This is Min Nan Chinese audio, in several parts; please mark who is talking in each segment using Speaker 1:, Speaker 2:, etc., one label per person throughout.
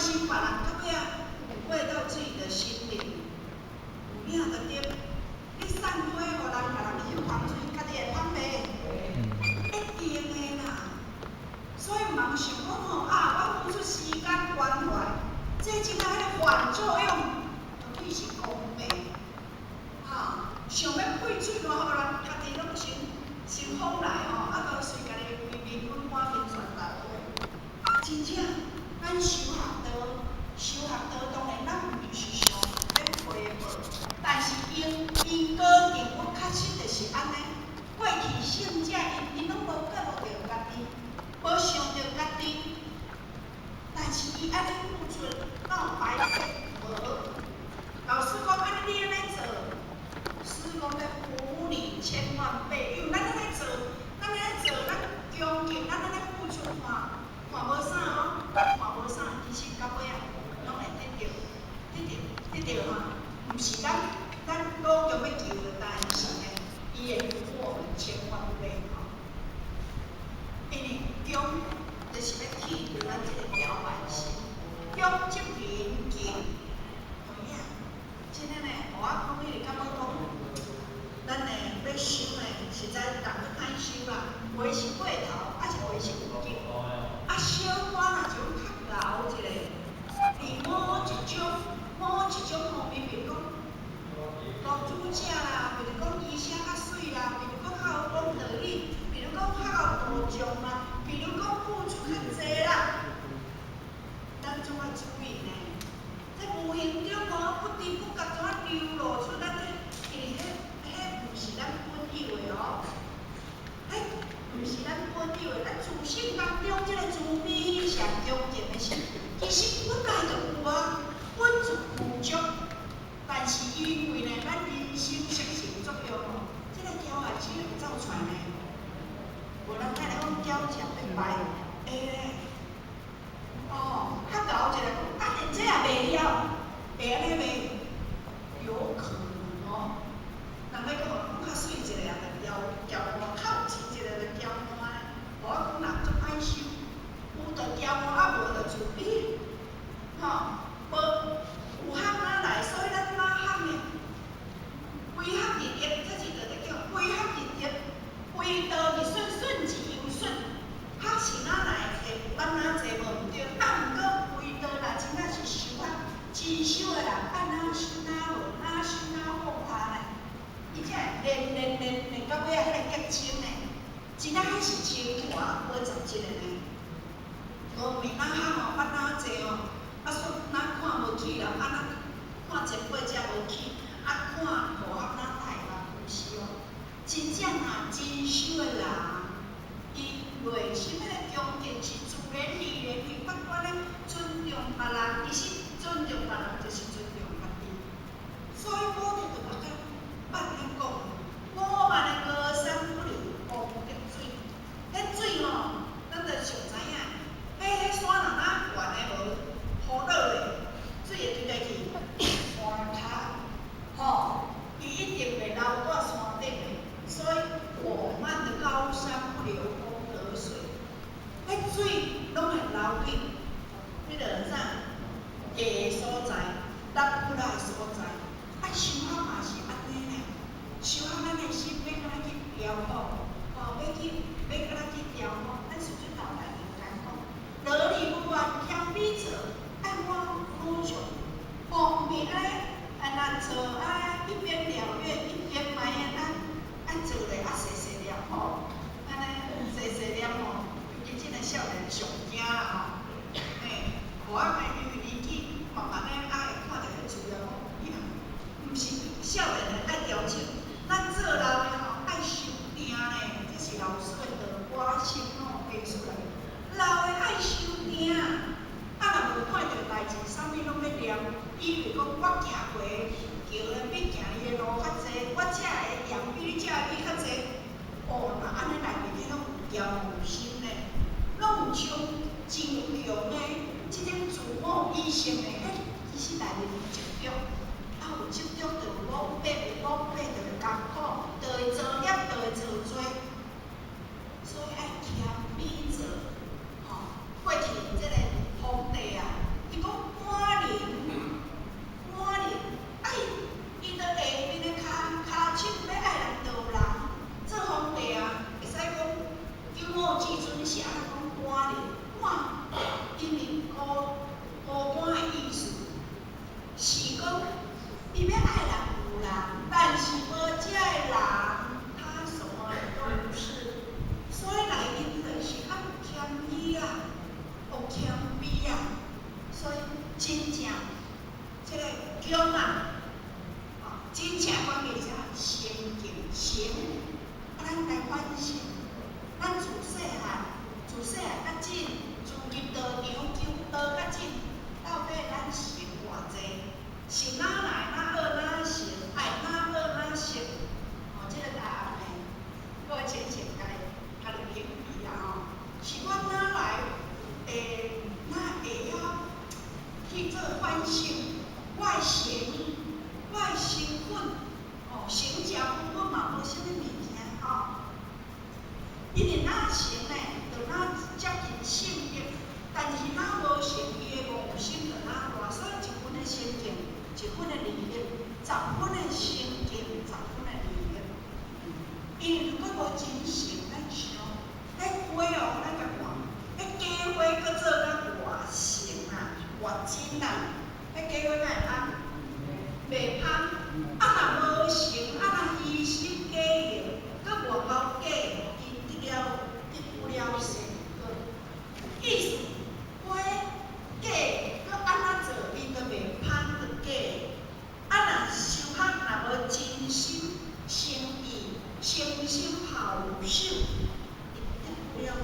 Speaker 1: 心別人，到尾仔誤會到自己的心靈，有影就對。你送花予人，予人揩香水，家己會芳袂？一定的啦。所以毋通想講吼啊，我付出時間關懷，這真正彼個反作用，就對是公平。哈，想欲配喙瀾予人，家己攏先先風來吼，啊，到隨家己規面粉滿面全流的。真正，咱修學道，修學道當然咱毋是想欲回報，但是因因果定律確實就是按呢。過去聖者𪜶攏無顧著家己，無想著家己，但是伊按呢付出，敢有白費？無。老師講按呢你按呢做，師公咧福你千萬倍，因為咱按呢做，咱按呢做，咱恭敬，咱按呢付出，看看無啥哦，看無啥，其實到尾仔攏會得著，得著，得著吼，毋是咱努力欲求的，但是呢，伊會福我們千萬倍吼。因為恭就是欲去除咱這個驕慢心，恭則明鏡。有影，真的呢，予我講彼個感覺講，咱呢欲修呢，實在人閣歹修啦，有的是過頭，啊是有的是有勁。啊，小可若就較𠢕一下，佇某一種某一種吼，比如講投資者啦，比如講伊寫較媠啦，比如講較有講道理，比如講較有道場啦，比如講付出較濟啦，咱總愛注意呢。這無形中哦，不知不覺怎啊流露出咱這，因為彼毋是咱本有的哦，彼毋是咱本有的，咱自性當中這個慈悲喜捨恭敬的心，其實本來就有啊，本自具足。但是因為呢，咱人生習性作用哦，這個驕傲心會走出來呢。無人愛來講驕食欲敗，會咧。哦，較𠢕一下講，啊，連這也袂曉，會按呢袂？有可能哦。人欲講講較媠一個人就驕驕傲，較有錢一個就驕傲呢。無我講人足歹修，有就驕傲，啊無就自卑，吼，無有學哪來，所以咱哪學呢？歸學佇德，這是就咧叫歸學佇德，歸道佇順，順之又順。學是哪來，會有按哪濟無毋對，啊，毋過歸道若真正是修學真修的人，愛哪修哪落，哪修哪放下呢？伊才會練練練練到尾仔彼個結晶呢，真正彼是精華，無雜質的呢。無面哪學吼，捌哪濟吼，啊說哪看無起人，啊哪看前輩才無起，啊看護學哪大嘛，毋是哦。真正啊，真修的人，伊內心彼個恭敬是自然而然會發覺咧，尊重別人，其實尊重別人就是尊重家己。所以古德就捌咱講，我慢的高山不流功德水，彼水吼，咱就想知影，彼山若哪懸的無雨落咧，水會對佗去？山跤，吼，伊一定袂留佇山頂的。所以我慢的高山不流功德水，彼水攏會流去彼個啥低所在，落骨力的所在。啊，修學嘛是按呢呢，修學咱的心欲按怎去調好，吼，欲去欲按怎去調好，咱師尊老來人間講，樂而無怨，謙卑做，愛我苦做，方便按呢，按那做啊，一邊了願，一邊埋怨啊，愛做咧啊，細細念吼，按呢細細念吼，尤其這個少年上驚啦吼，嘿，無啊，因為年紀慢慢咧啊會看著彼資料講，伊毋是少年的愛調整，咱做老的吼愛修定呢，這是老師的道，我心吼提出來，老的愛修定，啊若無看著代誌，啥物攏欲念，以為講我行過的橋咧比行伊的路較濟，我食的鹽比你食的米較濟，哦，若按呢內面彼攏有驕傲心呢，攏有像真有強的這種自我意識的，彼其實內面有執著，啊有執著就有五迫，有五迫就會艱苦，就會造業，就會造罪，所以愛謙卑做，吼。過去這個皇帝啊，伊講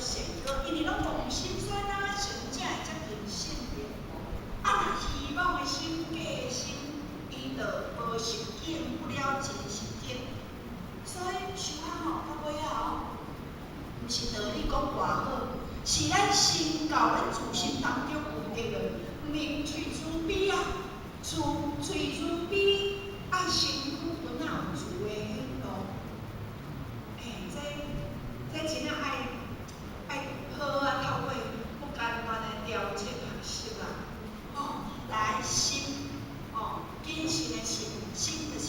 Speaker 1: 善果，因為攏戇心，所以咱愛成才會接近聖靈。啊，若虛妄的心、假的心，伊就無實境，不了真實境。所以修行吼，到尾仔哦，毋是道理講偌好，是咱心到咱自心當中有得個明喙慈悲啊，慈喙慈悲，愛身軀本仔有慈的顯露。欸，這真正愛好啊，透過不甘願的調整學習啦，吼，來心，吼，謹慎的心，心就是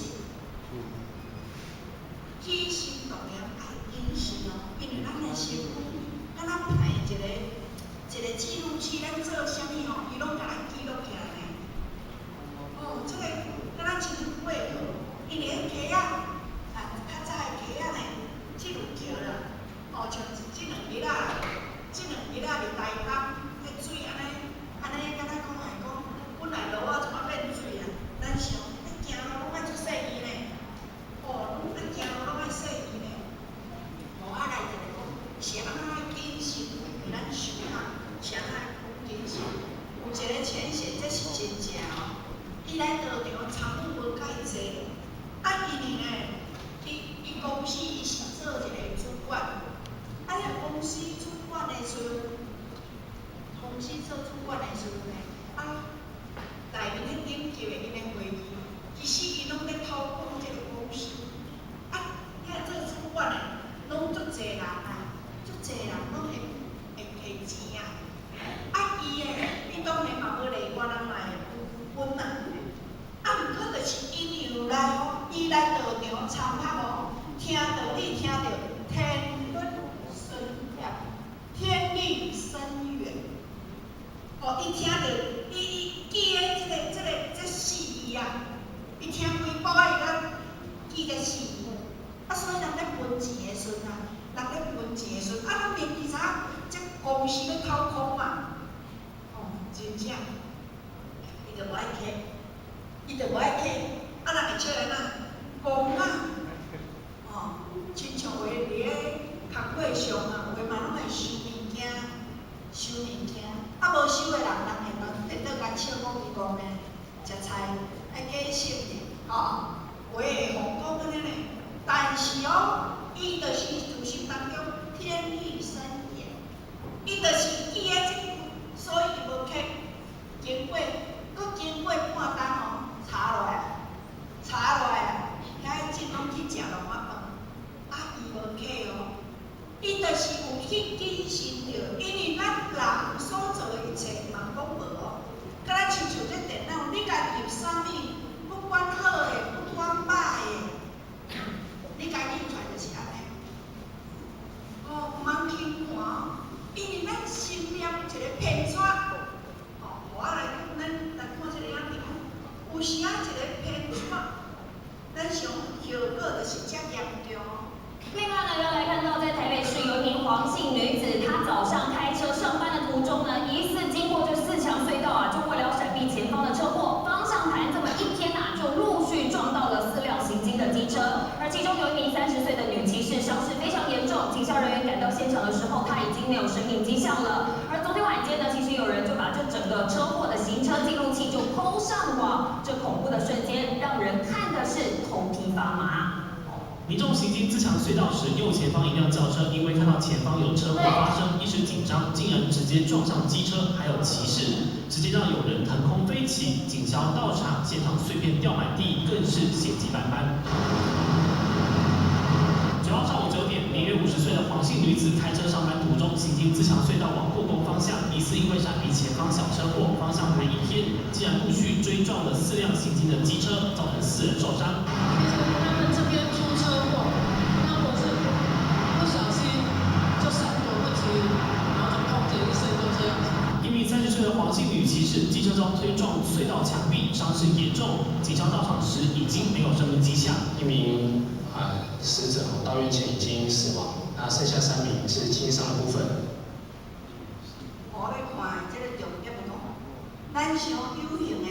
Speaker 1: 起心動念愛謹慎哦，因為咱的身軀，敢若排一個記錄器，咱做啥物吼，伊攏共咱記錄起來呢。哦，這個敢若親像過去，因為彼溪仔，啊，較早的溪仔呢，這有橋啦，哦，像這兩日仔佇台東，彼水按呢，按呢，敢若講來講，本來落仔怎啊變水啊？咱想，彼行路攏愛足細膩呢，哦，攏愛行路攏愛細膩呢。哦，啊來一個講，是按怎愛謹慎？咱修行是按怎愛謹慎？有一個淺顯，這是真正哦。伊來道場參與無蓋濟，啊，因為呢，伊公司伊是做一個主管，啊，遐公司主管的時陣，公司做主管的時陣呢，啊，內面彼頂級的𪜶的會議，其實𪜶攏咧偷講這個公司，啊，遐做主管的攏足濟人啊，足濟人攏會摕錢啊，啊，伊的伊當然嘛無例外人嘛會分啊。啊，毋過就是因為來吼，伊來道場參學哦，聽道理聽著天律深遠，天理深遠。哦，伊聽著，伊記的這四字啊，伊聽幾擺伊才記這四字。啊，所以人咧分錢的時陣啊，人咧分錢的時陣，啊，咱明明知影這公司咧掏空嘛，哦，真正，伊就無愛摕，伊就無愛摕，啊，人會笑按怎？戇仔，哦，親像有的佇咧工課上啊，有的嘛攏會收物件，收物件，啊無收的人，人會當顛倒共笑講伊戇的，食菜愛假性的，吼，有的會予講按呢呢。但是哦，伊就是自心當中天理深遠，伊就是記得這句，所以伊無摕。經過，閣經過半冬哦，查落來，查落來啊，遐種攏去食籠仔飯，啊，伊無摕哦，伊就是有去謹慎著，因為咱人所做的一切嘛講無哦，敢若親像這電腦，你共入啥物，不管好的，不管歹的，你共印出來就是按呢。哦，毋通輕看哦，因為咱心念一個偏差，哦，我來咱來看這個影片，有時仔一個偏差，咱想後果就是遮嚴重哦。
Speaker 2: 另外呢，要來看到在台北市有一名黃姓女子，她早上開車上班的途中呢，疑似經過這四強隧道啊，就為了閃避前方的車禍，方向盤這麼一偏啊，就陸續撞到了四輛行經的機車，而其中有一名30歲的女騎士傷勢非常嚴重，警消人員趕到現場的時候，她已經沒有生命跡象了。而昨天晚間呢，其實有人就把這整個車禍的行車記錄器就 PO 上網，這恐怖的瞬間讓人看的是頭皮發麻。
Speaker 3: 民眾行經自強隧道時，右前方一輛轎車因為看到前方有車禍發生，一時緊張，竟然直接撞上機車，還有騎士，直接讓有人騰空飛起。警消到場，現場碎片掉滿地，更是血跡斑斑。9號上午9點，年約50歲的黃姓女子開車上班途中，行經自強隧道往故宮方向，疑似因為閃避前方小車禍，方向盤一偏，竟然陸續追撞了四輛行經的機車，造成四人受傷。
Speaker 4: 他們這邊出車禍，那我是不小心就閃躲不及，然後就砰的一聲就這樣子。
Speaker 3: 一名30歲的黃姓女騎士，機車遭推撞隧道牆壁，傷勢嚴重。警消到場時已經沒有生命跡象。
Speaker 5: 一名死者到院前已經死亡，那剩下三名是輕傷的部分。
Speaker 1: 我咧看這個重點講，咱想有形的，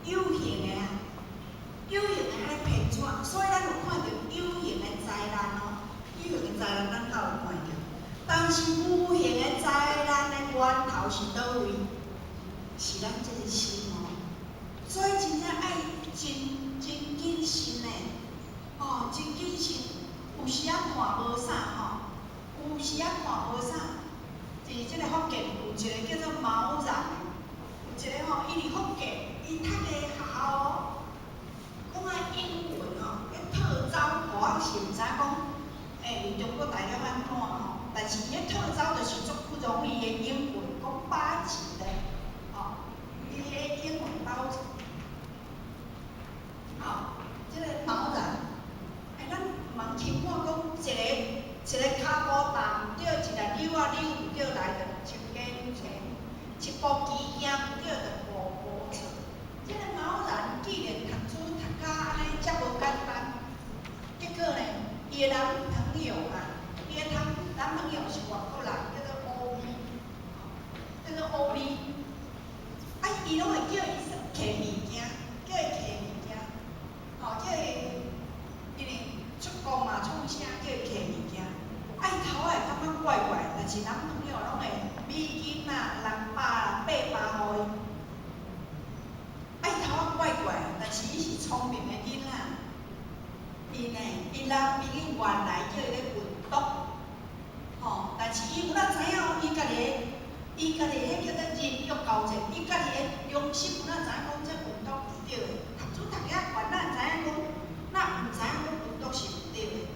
Speaker 1: 有形的啊，有形的愛騙紙，所以咱有看著有形的災難哦，有形的災難咱較有看著。但是無形的災難的源頭是佗位？是咱這个心哦。所以真正愛真真謹慎的，吼，真謹慎。有時仔看無啥吼，有時仔看無啥。佇這個福建有一個叫做毛然，有一個吼，伊佇福建，伊讀个學校哦，講啊英文吼，咧套走，我是毋知影講，佇中國大陸按怎吼，但是伊咧套走就是足不容易的英文，講8級的，吼，伊彼英文包，吼，這個毛然，咱毋通輕看講一个一个跤步踏毋對，一个扭啊扭毋對來就穿加扭穿，一步棋行毋對就步步錯。這個毛然既然讀書讀甲按呢遮無簡單，結果呢，伊的男朋友嘛，伊的男朋友是外國人，叫做歐米，叫做歐米。啊，伊攏會叫伊摕物件，叫伊摕物件，吼，叫伊，因為出國嘛，創啥叫伊摕物件。啊，伊頭仔會感覺怪怪，但是男朋友攏會美金啊，600啦、800予伊。啊，伊頭仔怪怪，但是伊是聰明的囡仔。伊呢，伊男朋友原來叫伊咧運毒，吼，但是伊有哪知影伊家己的，伊家己彼叫做人欲交戰，伊家己的良心有哪知影講這運毒毋對的？讀書讀遐懸，哪會知影講，哪毋知影講運毒是毋對的？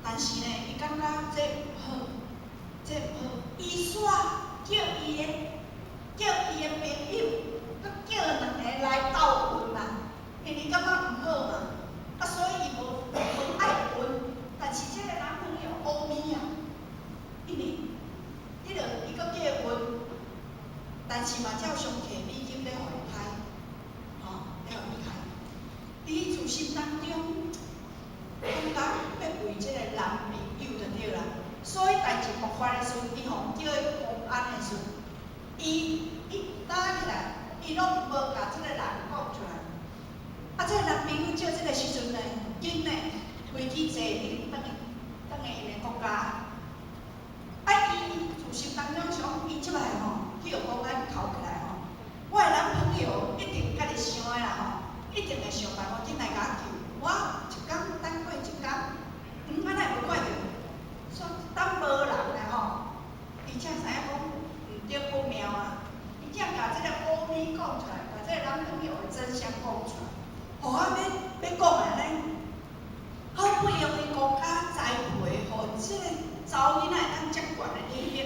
Speaker 1: 但是呢，伊感覺這毋好，這毋好，伊煞叫伊的，叫伊的朋友，閣叫兩个來鬥運嘛，因為伊感覺毋好嘛，啊，所以伊無無愛運。但是這個男朋友烏咪啊，因為彼個伊閣叫伊運，但是嘛照常摕美金咧予伊開，吼，咧予伊開。佇自心當中，感覺欲為這個男朋友就對啦，所以代誌爆發的時陣，伊予叫去公安的時陣，伊一打起來，伊攏無共這個人講出來。啊，這個男朋友借這個時陣呢，緊呢，飛機坐已經轉去轉去𪜶的國家。啊，伊自心當中想，伊這擺吼去予公安銬起來吼，我的男朋友一定家己想的啦吼，一定會想辦法緊來共我救。我一工等過一工，啊，哪會無看著？煞等無人啦吼，伊才知影講毋對不妙啊！伊才共這個烏咪講出來，共這個男朋友的真相講出來。予我欲欲講的按呢，好不容易國家栽培，予這個查某囡仔會當遮懸的能力，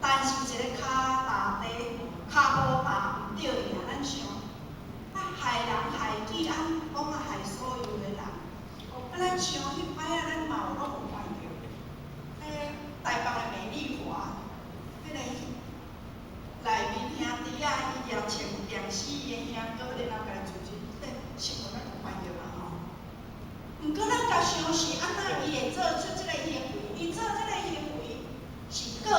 Speaker 1: 但是一个跤踏地，跤步踏毋對爾，咱想，啊害人害己，啊講啊害所有的人。啊，咱想彼擺仔，咱嘛有攏有看著，台北的美麗華，彼个內面兄弟仔，伊掠槍掠死伊的兄哥，然後共伊自盡，這新聞咱有看著嘛吼。毋過咱共想是按怎伊會做出這個行為？伊做這個行為是過，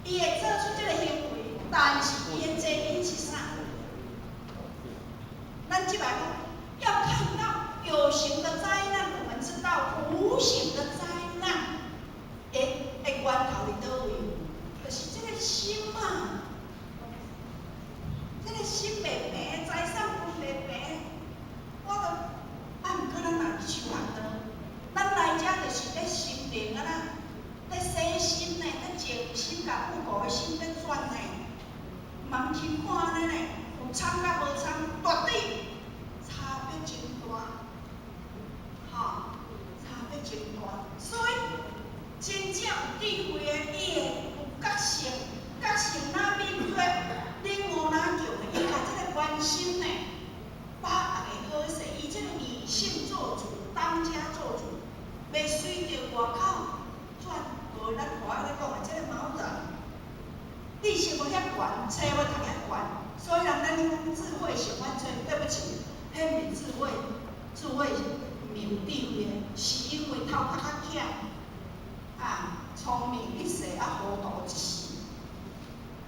Speaker 1: 伊會做出這個行為，但是伊的原因是啥？咱這擺講，要看到有形的災難，我們知道無形的災難的源頭佇佗位？就是這個心嘛，這個心袂平，財產分袂平，我都啊，毋過咱若去修學道，咱來遮就是咧心靈啊啦，咧洗心呢，咧靜心，共有無的心咧轉呢，毋通輕看按呢呢，有參佮無參，絕對差別真大，吼，差別真大。所以真正有智慧的，伊會有覺性，覺性若敏銳，領悟若強的，伊共這個關心呢，把握會好勢，伊這個女性做主，當家做主，袂隨著外口轉。無咱外仔咧講的這個毛人，知識無遐懸，冊無讀遐懸，所以人咱咧講智慧型犯罪，對不起，彼毋是智慧，智慧毋是有智慧的，是因為頭殼較巧，啊，聰明一世啊，糊塗一時。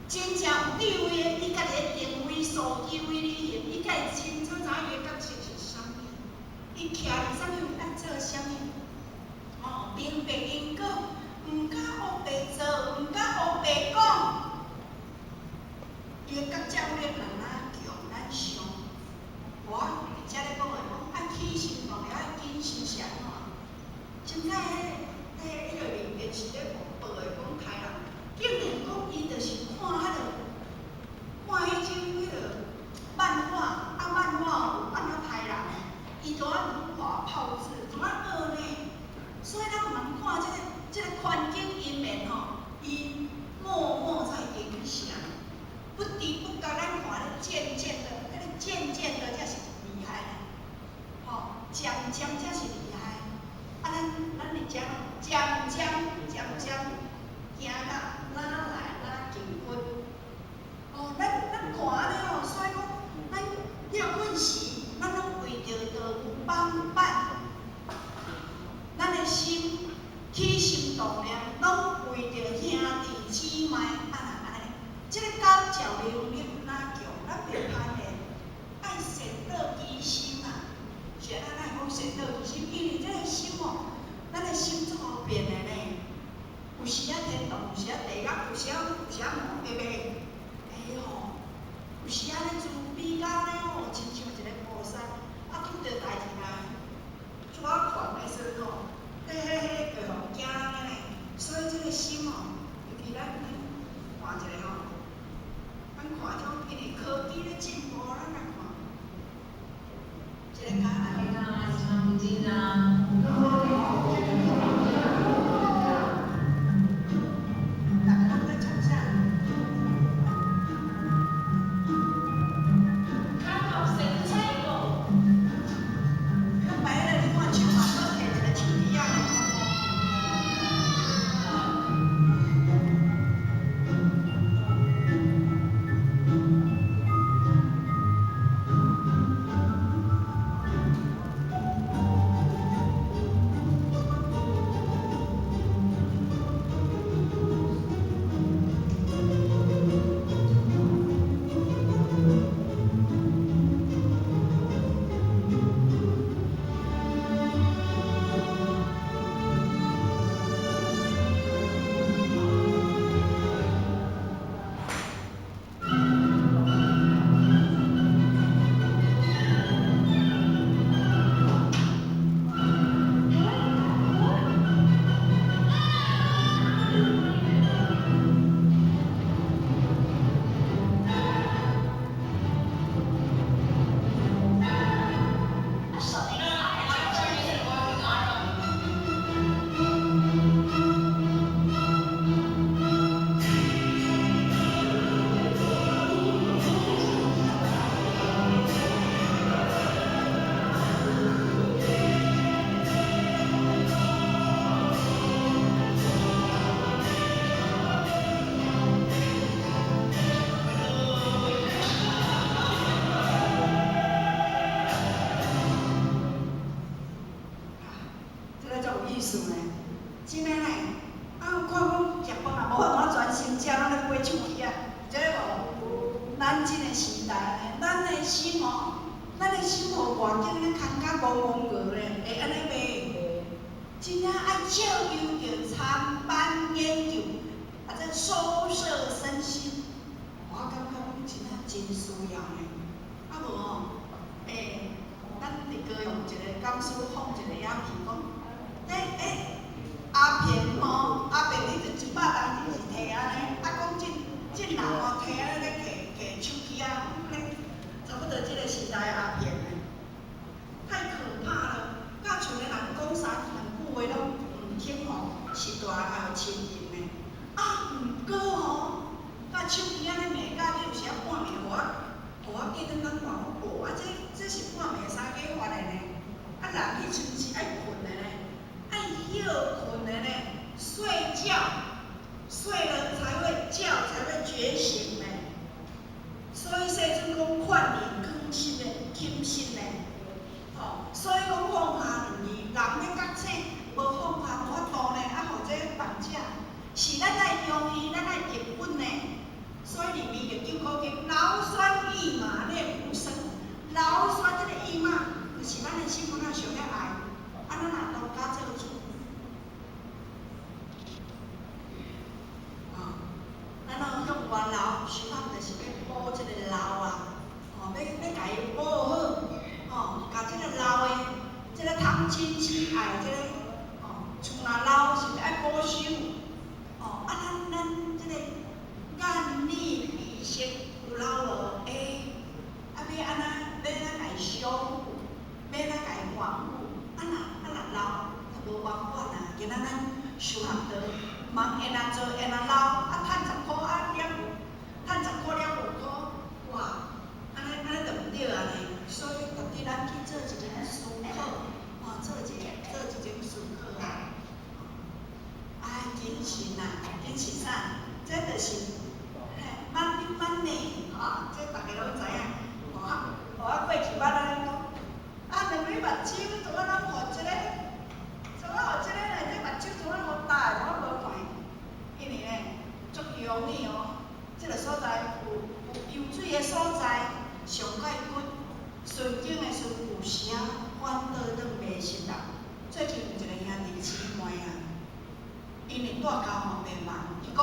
Speaker 1: 真正有智慧的，伊家己的定位、數據位理行，伊家己清楚知影伊的角色是啥物，伊徛佇啥物位愛做啥物，吼，明白因果。視咧報的講刣人，竟然講伊就是看彼个，看彼種彼个漫畫，啊漫畫有按怎刣人的，伊就按如法炮製，怎啊學呢？所以咱毋通看這個環境因面吼，伊默默在影響，不知不覺咱看咧，漸漸的，彼个漸漸的才是厲害呢，吼，漸漸才是厲害。啊，咱佇遮漸漸漸漸行到哪來哪近骨。哦，咱看按呢吼，所以講，咱歇睏時，咱攏為著道友幫辦，咱的心起心動念，攏為著兄弟姊妹，啊若按呢，這个感召能力若強，咱袂攀緣，愛善樂其心啊。是按怎咱會講善樂其心？因為這个心哦，咱的心足予變的呢。有時仔天堂，有時仔地獄，有時仔無會袂？會吼，有時仔咧慈悲到咧吼，親像一个菩薩，啊拄著代誌來，抓狂的時陣吼，嘿嘿嘿，會予驚人的呢。所以這个心吼，尤其咱看一下吼，咱看這種因為科技咧進步，咱來看，這个較大家攏咧創啥？咱擺咧，你看手嘛，閣提一个手機仔咧，看無？啊，這个足有意思呢，真的呢。啊，我看講食飯也無法度專心食，攏咧掰手機仔，知影無？咱這个時代呢，咱的心吼，咱的心予外境咧牽甲戇戇鵝咧，會按呢袂？真正愛借由著參班研究，啊，這收攝身心，我感覺講真正真需要呢。啊無吼，咱佇高雄一个講師放一个影片講，鴉片吼，鴉片你就100人就是提按呢，啊講這人吼提按呢咧提手機仔，咧差不多這个時代鴉片呢，太可怕了。甲像咧人講三兩句話攏毋肯吼，是大人也有親人的。啊，毋過吼，甲手機仔咧罵甲你有時仔半暝予我記轉感覺哦，啊這是半暝三更發的呢。啊，人彼陣是愛睏的呢，愛歇睏的呢，睡覺，睡了才會覺，才會覺醒呢。所以世尊講勸人囥息的，寢息呢，吼，所以講放下容易，人欲覺醒，無放下無法度呢，啊，予這放者，是咱愛容易，咱愛日本呢。所以裡面就九苦經，勞酸意馬念無聲，勞酸這個意馬，就是咱的心肝仔想欲愛，啊，咱若當家做主，修學道，毋通會若做會若老，啊，趁10箍啊兩，趁10箍兩5箍，哇，按呢按呢就毋對啊呢。所以特地咱去做一種思考，吼，做一種思考啊。愛謹慎啊，謹慎啥？這就是嘿，money money，吼，這逐家攏知影。吼，予我過去捌按呢講，啊，兩个目睭怎啊攏予這个，怎啊予這个內底目睭怎啊予大的，我無看。因為呢，足容易哦，這个所在有游水的所在，上蓋骨順境的時陣，有時仔反倒轉迷失人。最近有一個兄弟姊妹啊，𪜶會帶交予病房，伊講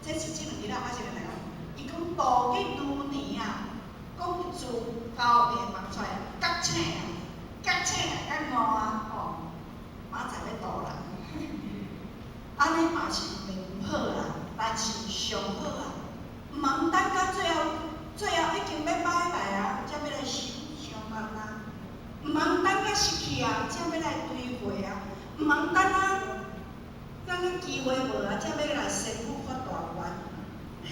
Speaker 1: 這是這兩日仔發生的代誌。伊講度日如年啊，講自交病房出來，覺醒啊，覺醒啊，較悟啊，吼，明仔載欲渡人。按呢嘛是袂毋好啦，但是上好啊，毋通等到最後，最後已經欲拜拜啊，才欲來想想辦啊。毋通等到失去啊，才欲來追悔啊。毋通等啊，等啊機會無啊，才欲來宣布發大願。彼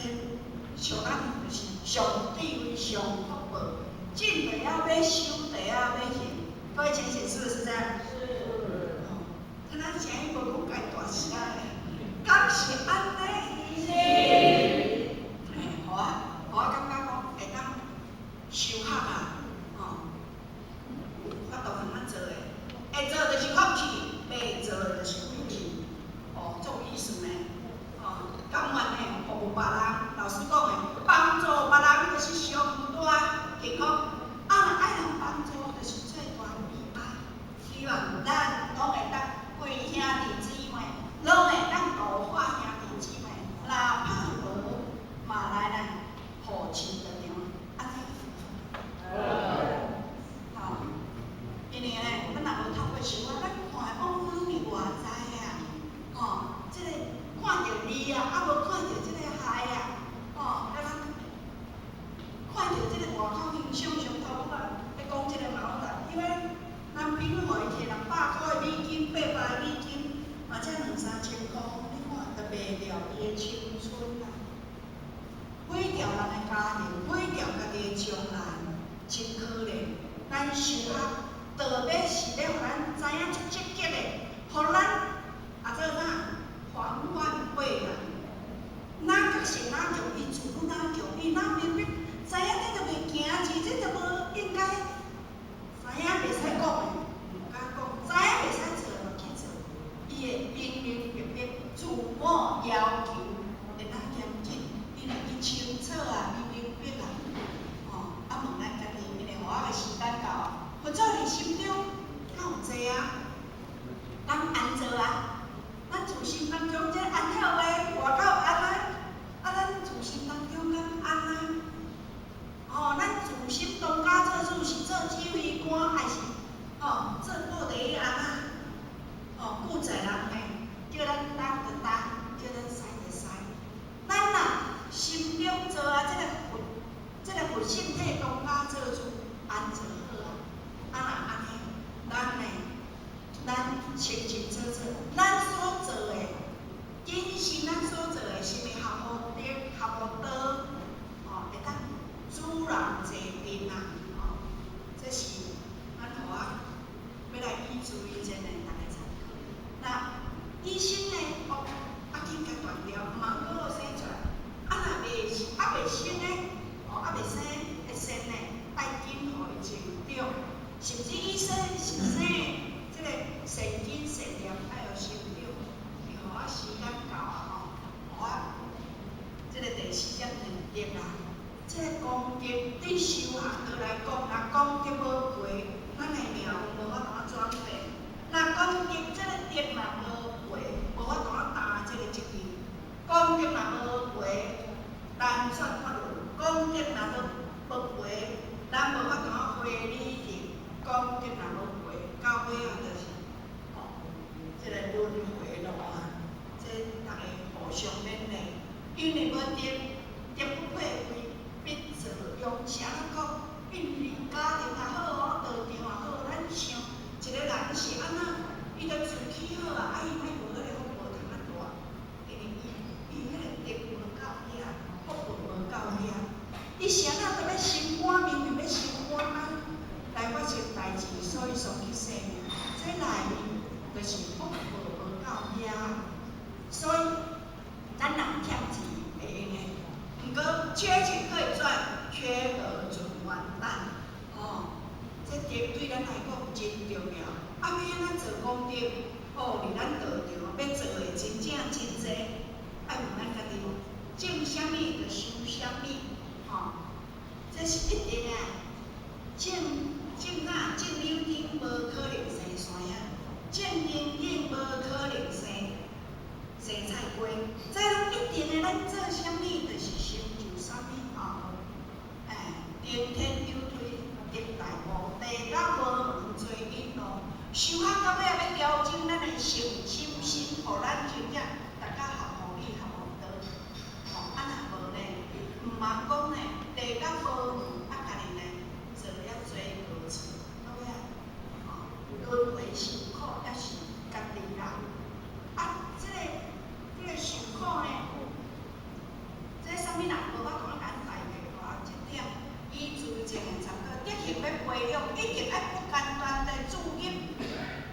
Speaker 1: 像咱就是上智慧上福報，種就曉欲收，就曉欲還。各位淺顯是不是這樣？是。哦，聽咱聲音無講介大聲咧，敢是按呢？是。嘿，予我感覺講會當修學啊，吼，有法度通啊做的，會做就是福氣，袂做就是鬼氣，哦，足有意思呢，吼，甘願的服務別人，老師講的，幫助別人就是上大幸福，啊，若愛人幫助就是最大悲哀。希望咱攏會當規兄弟姊妹，攏會當度化兄弟姊妹，哪怕無嘛來來互親著場，按呢。吼，因為呢，咱若無透過想啊，咱看的往往是外在啊，吼，這個看著利啊，啊無看著這個害啊，吼，啊咱看著這個外口形象上頭拄仔咧講這個茅台，因為咱比如予伊摕200箍的美金，800的美金，嘛才兩三千箍，你看就賣掉伊的青春啊，毀掉人的家庭，毀掉家己的將來，真可憐。咱修學道欲是欲予咱知影足積極的，予咱啊做啥防範未然。哪覺醒哪強，伊自愈哪強，伊哪明白，知影這就袂行字，這就無應該，知影袂使講的，毋敢講；知影袂使做的，就去做。伊會明明白白，自我要求會當嚴謹，因為伊清楚啊，伊明白啊。吼，啊問咱家己，因為予我的時間到啊，佛祖佇心中敢有濟啊？敢安怎啊？咱自心當中這安好話，外口按啊，啊咱自心當中敢按啊？吼，咱自心當家做主是做指揮官，還是吼做布袋翁仔？吼，古早人呢，叫咱東就東，叫咱西就西。咱若心中做啊，這個佛，這個佛性體當家做主，按怎好啊？啊若按呢，咱呢，咱清清楚楚，咱所做的，謹慎咱所做的，是毋合乎德、合乎道，吼，會當助人濟貧啊！吼，這是咱予我欲來以注意真的逐家參考。那醫生呢？哦，啊緊共斷掉，毋通閣予生出來。啊若袂猶未生呢？哦，猶未生會生呢，愛緊予伊成長，甚至醫生是生這個神經腺粒愛予成長。予我時間到啊吼，予我這個第四點兩點啊。這個功德對修學道來講，若功德無回，咱的命運無法度轉變。若功德這個德若無回，無法度擔這個責任。功德若無回，難轉法輪；功德若無無回，咱無法度回禮敬。功德若無回，到尾仔就是吼，這個輪迴路啊，這逐家互相勉勵，因為無德，德不配位，必造庸是按怎講？因為家庭也好，道場也好，咱想一個人是按怎，伊就自起好啊，啊伊莫無彼個福報通。缺錢可以賺，缺德準完蛋。哦，這德對咱來講真重要。啊，欲按怎做功德？哦，佇咱道場欲做的真正真濟，愛問咱家己，種啥物就收啥物，吼，這是一定的。種種哪？種柳丁無可能生山仔，種龍眼無可能生生菜瓜，這攏一定的。咱做啥物，就是成就啥物，吼。哎，登天有推，得大悟，地到無門做引路。修學到尾仔欲調整咱的心、心身，予咱真正逐家合乎理、合乎道。吼，啊若無呢，毋通講呢，地到無門，啊家己呢做了濟過錯，到尾仔，吼，輪迴受苦猶是家己啦。啊，這個受苦呢，這啥物人無法度共咱代替吼，這點依自證的參考，德行欲培養，一定愛不間斷的注入。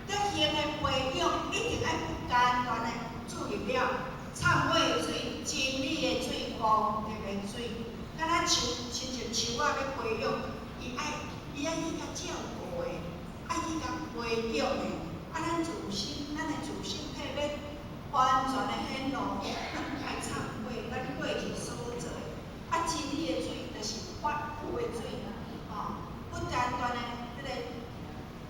Speaker 1: 德行的培養，一定愛不間斷的注入了懺悔的水、真理的水、功德的水，敢若樹，親像樹仔欲培養，伊愛去共照顧的，愛去共培養的。啊，咱自身，咱的自身體欲完全的顯露，咱愛懺悔，咱過去所做的。啊，真理的水就是法有的水，吼，不間斷的彼个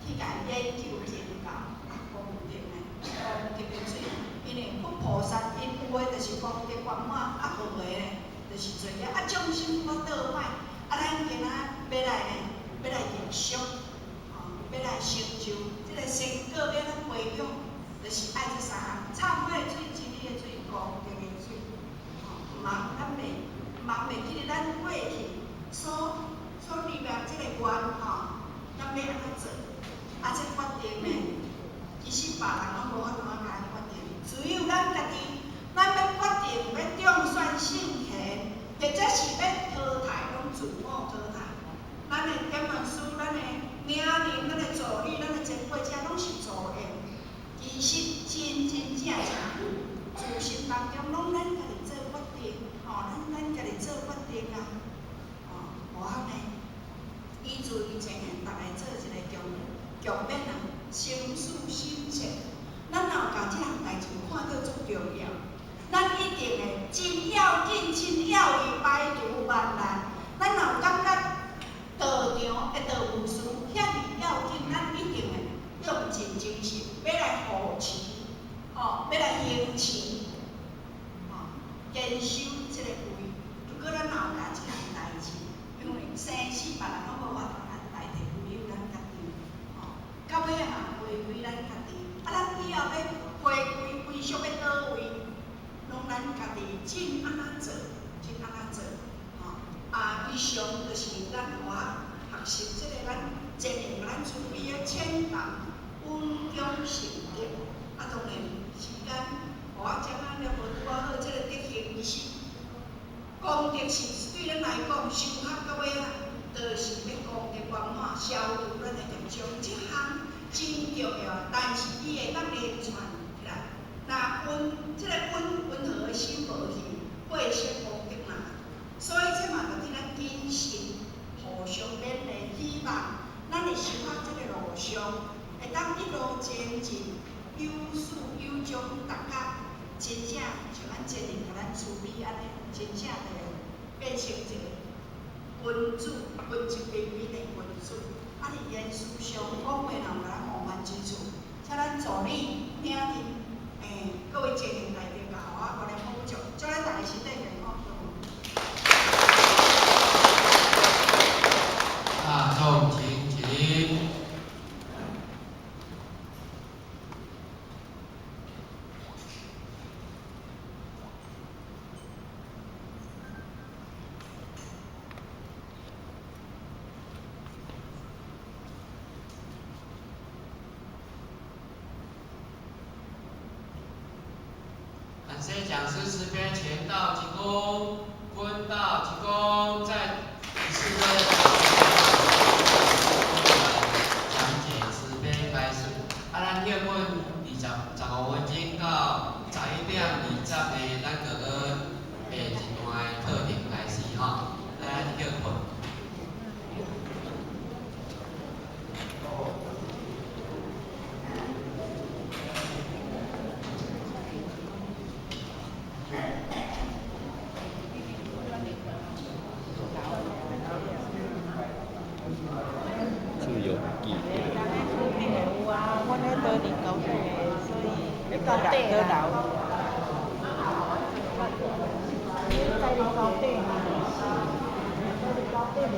Speaker 1: 去共研究研究。啊，功德呢？功德的水，因為佛菩薩𪜶有的就是功德圓滿，啊無的呢，就是罪業。啊，眾生我倒擺，啊，咱今仔欲來呢，欲來逆修，吼，欲來成就這個成果，欲按怎培養，就是愛這三項：懺悔水、真理的水、功德的水。吼，毋通咱袂，毋通袂記得咱過去所立的這個願，吼，咱欲按怎做？啊，這決定呢？其實別人攏無法度共咱決定，只有咱家己，咱欲決定欲當選聖賢，或者是欲淘汰，攏自我淘汰。咱的點傳師、咱的領人、咱的助理、咱的前輩，這攏是助緣。其實真真正正，自心當中攏咱家己做決定，吼，咱家己做決定啊，吼，無法呢？依自伊前緣，逐个做一個共勉啊。生死心切，咱若有共這項代誌看做足重要，咱一定會真要緊、真要義，排除萬難。咱若有感覺道場的道務事遐爾要緊，咱一定會用盡精神，欲來護持，吼，欲來行持，吼，堅守這個位。如果咱若有共這項代誌，因為生死別人攏無法度共咱代替，唯有咱家己。到尾仔嘛，回歸咱家己。啊，咱以後欲回歸歸屬欲佗位，攏咱家己真按怎做，真按怎做，吼。啊，以上就是咱予我學習這個咱前人咱慈悲的淺談穩中成德。啊，當然時間予我講啊了無拄仔好，這個德行其實功德是對咱來講，修學到尾仔，就是欲功德圓滿，消除咱的業障，這項真重要。但是伊會當連串起來，若溫這個溫溫和的心無去，火色功德嘛。所以這嘛就佇咱謹慎，互相勉勵，希望咱佇修學這個路上，會當一路前進，有始有終，大家真正像咱前人共咱慈悲按呢，真正會變成一個君子，文質彬彬的君子。啊，佇言辭上講話若有共咱冒犯之處，請咱助理、領人，各位前人大德共我關心補足，祝咱大家身體健康。
Speaker 6: 大眾請起立。感謝講師慈悲前道鞠躬，坤道鞠躬，再一次的講解慈悲開示。啊，咱歇睏25分鐘到11點20呢，咱閣閣下一段的課程開始吼。
Speaker 7: 底啦。在你高底嘛，在你高底袂。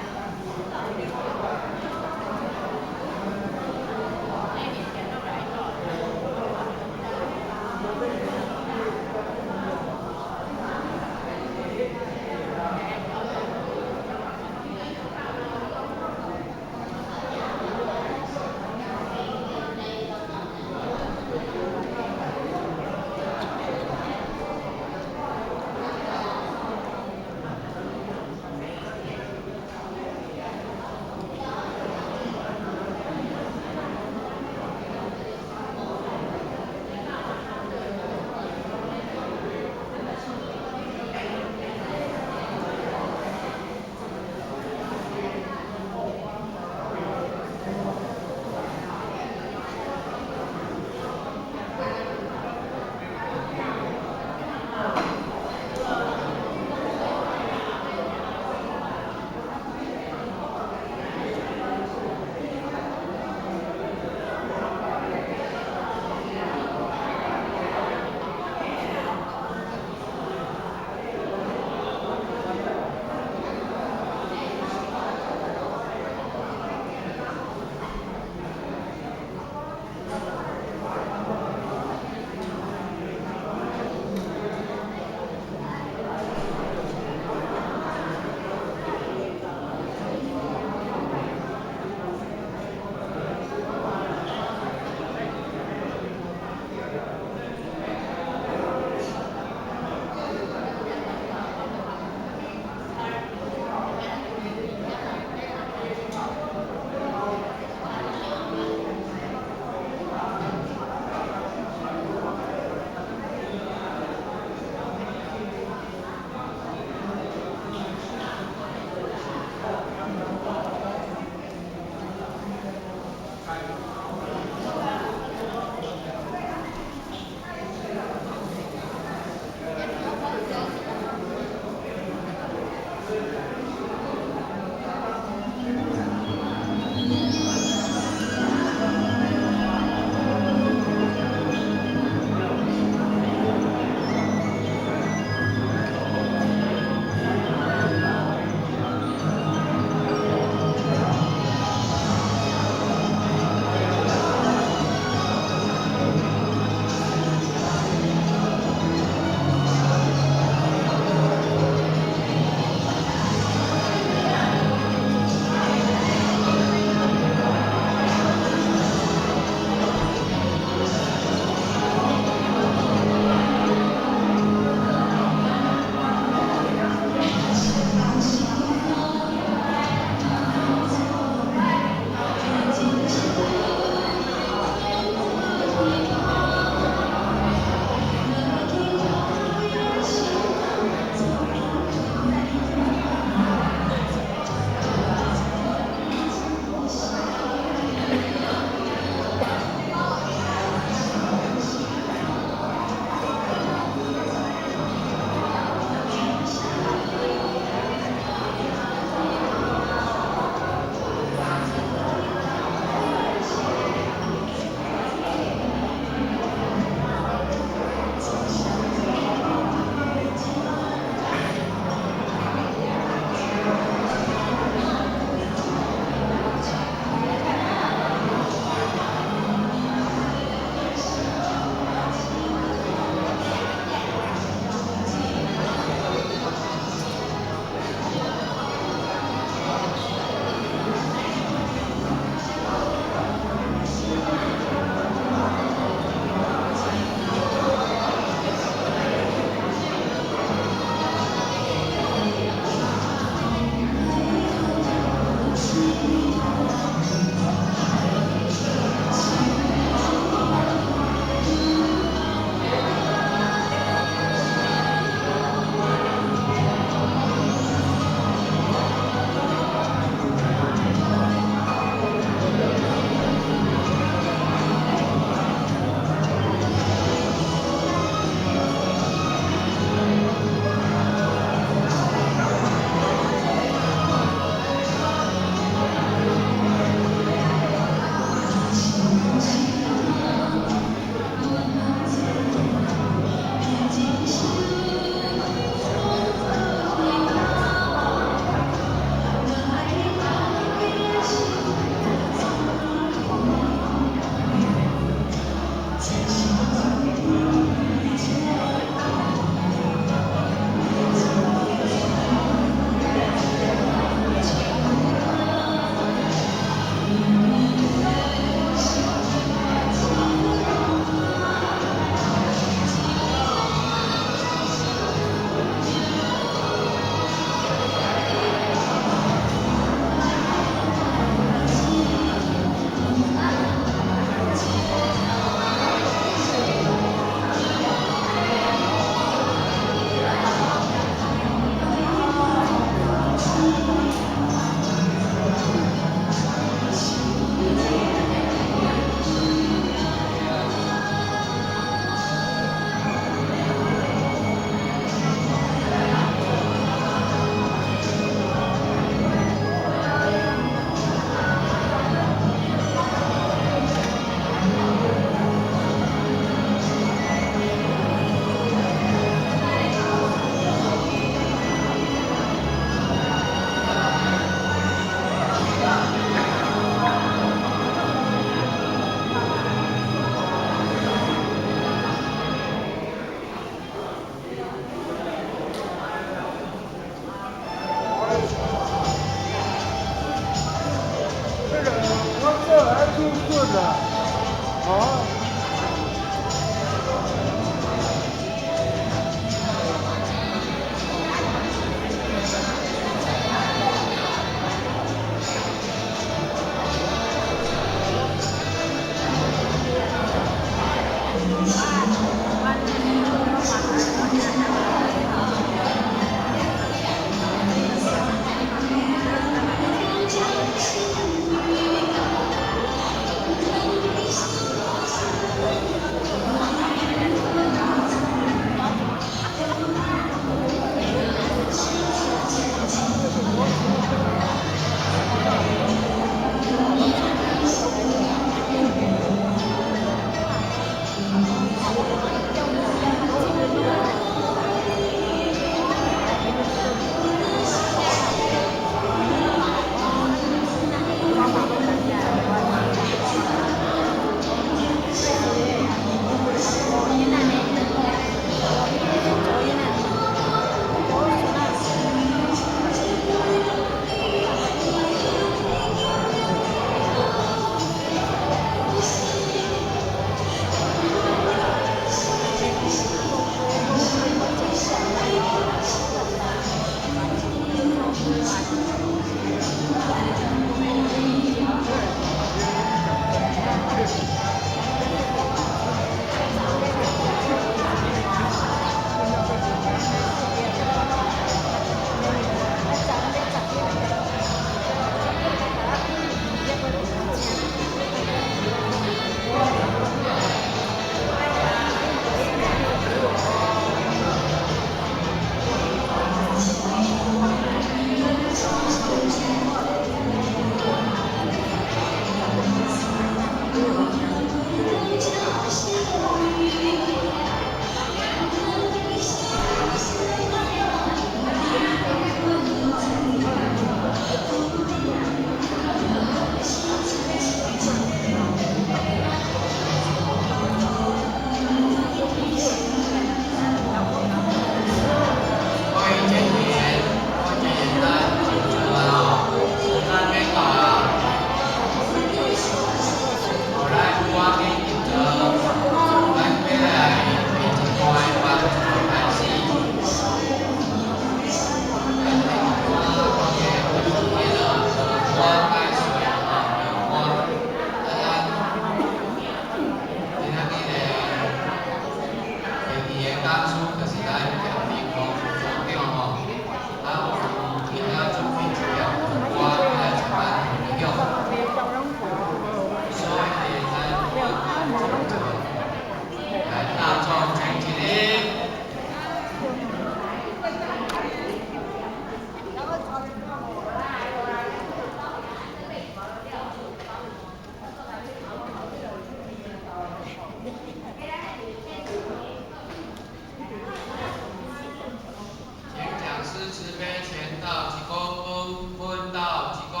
Speaker 6: 悲前道鞠躬，坤道鞠躬，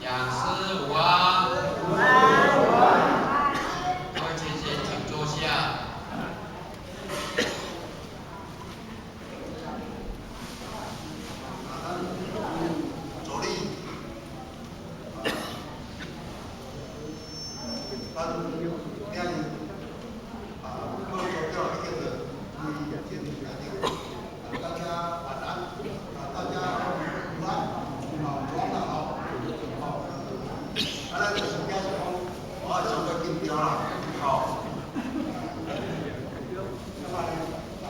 Speaker 6: 讲师午安。
Speaker 7: 午安。
Speaker 6: 各位前贤，请坐下。
Speaker 8: 助理，咱今日啊，各位组长已经就规进来顶，啊，大家晚安，啊，大家午安，啊，午安啦吼，吼，啊，咱就是表示讲，我相对紧张啦，吼，那么呢，啊。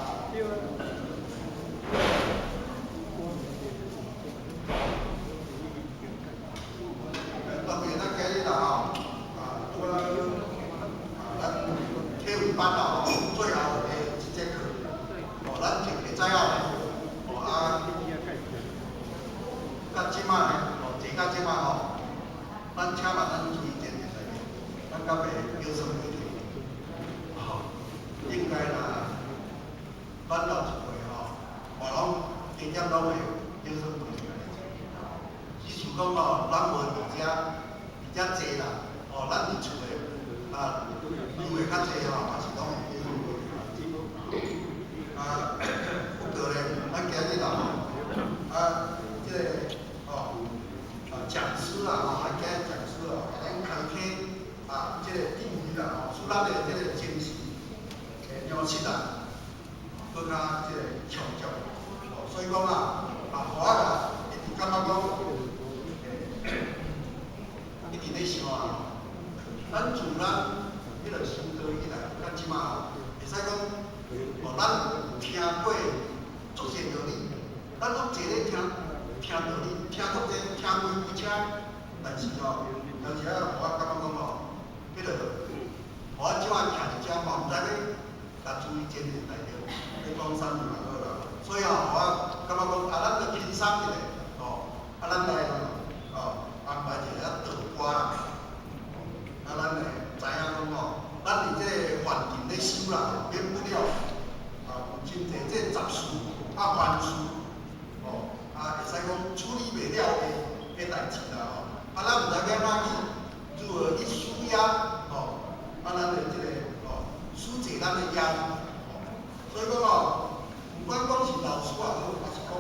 Speaker 8: 当然，咱今日啦吼，啊，拄啊，啊，咱体育班啦吼，最后的一节课，哦，咱就会知影咧，哦啊，到这摆呢，哦，坐到这摆吼，咱请问咱注意点点内面，咱敢袂有什么问题？吼，应该啦，咱老一辈吼，嘛拢加减拢会有什么问题。只是讲吼，咱无伫遮济啦，哦，咱伫厝的啊，留的较济吼，嘛是拢会记。啊，不过咧，咱今日啦吼，啊，这个哦，啊，讲师啦吼，咱今日讲师哦，共咱开启啊，这个智慧啦吼，使咱的这个精神的粮食啊，阁较这个充足。哦，所以讲啊，啊，予我啊，一直感觉讲。一直咧想啊，咱自咱彼个修道以来，到这马吼，会使讲，哦，咱听过足济道理，咱拢坐咧听听道理，听足济，听规规车，但是吼，有时啊，予我感觉讲吼，彼个，予我这马徛伫遮嘛，毋知欲共注意真念内底咧讲啥物嘛好啦。所以吼，予我感觉讲，啊，咱就轻松一下，吼，啊，咱来哦。安排一个道歌啦，啊，咱会知影讲吼，咱伫这个环境咧修啦，免不了啊，有真济这杂事啊烦事，吼，啊，会使讲处理袂了的代志啦吼，啊，咱毋知欲按怎去如何去舒压，吼，啊，咱的这个吼，疏解咱的压力，吼，所以讲吼，毋管讲是老师也好，抑是讲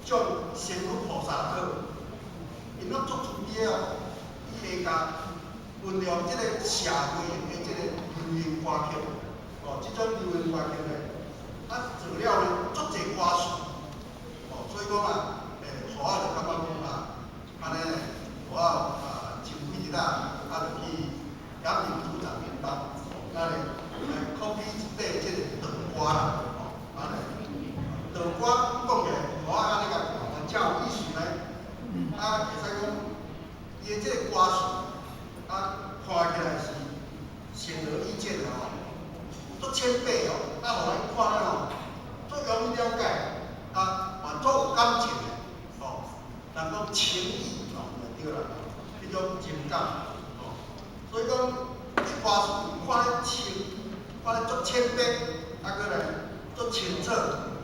Speaker 8: 众仙女菩萨也好。𪜶拢足慈悲哦，伊会共运用这个社会的这个流行歌曲，哦，这种流行歌曲呢，啊，做了呢足济歌词，哦，所以讲啊，予我就感觉讲啊，按呢，予我啊，前几日啊，啊，就去阳明组长面兜，啊咧，来考起一块这个道歌啦，哦，按呢，道歌讲起来，予我按呢共看，真有意思呢。啊，会使讲，伊的这个歌词，啊，看起来是显而易见的吼，足浅白哦，啊，予咱看了吼，足容易了解，啊，嘛足有感情的，吼，人讲情意哦，就对啦，彼种情感，吼，所以讲，这歌词看咧清，看咧足浅白，啊，阁来足清楚，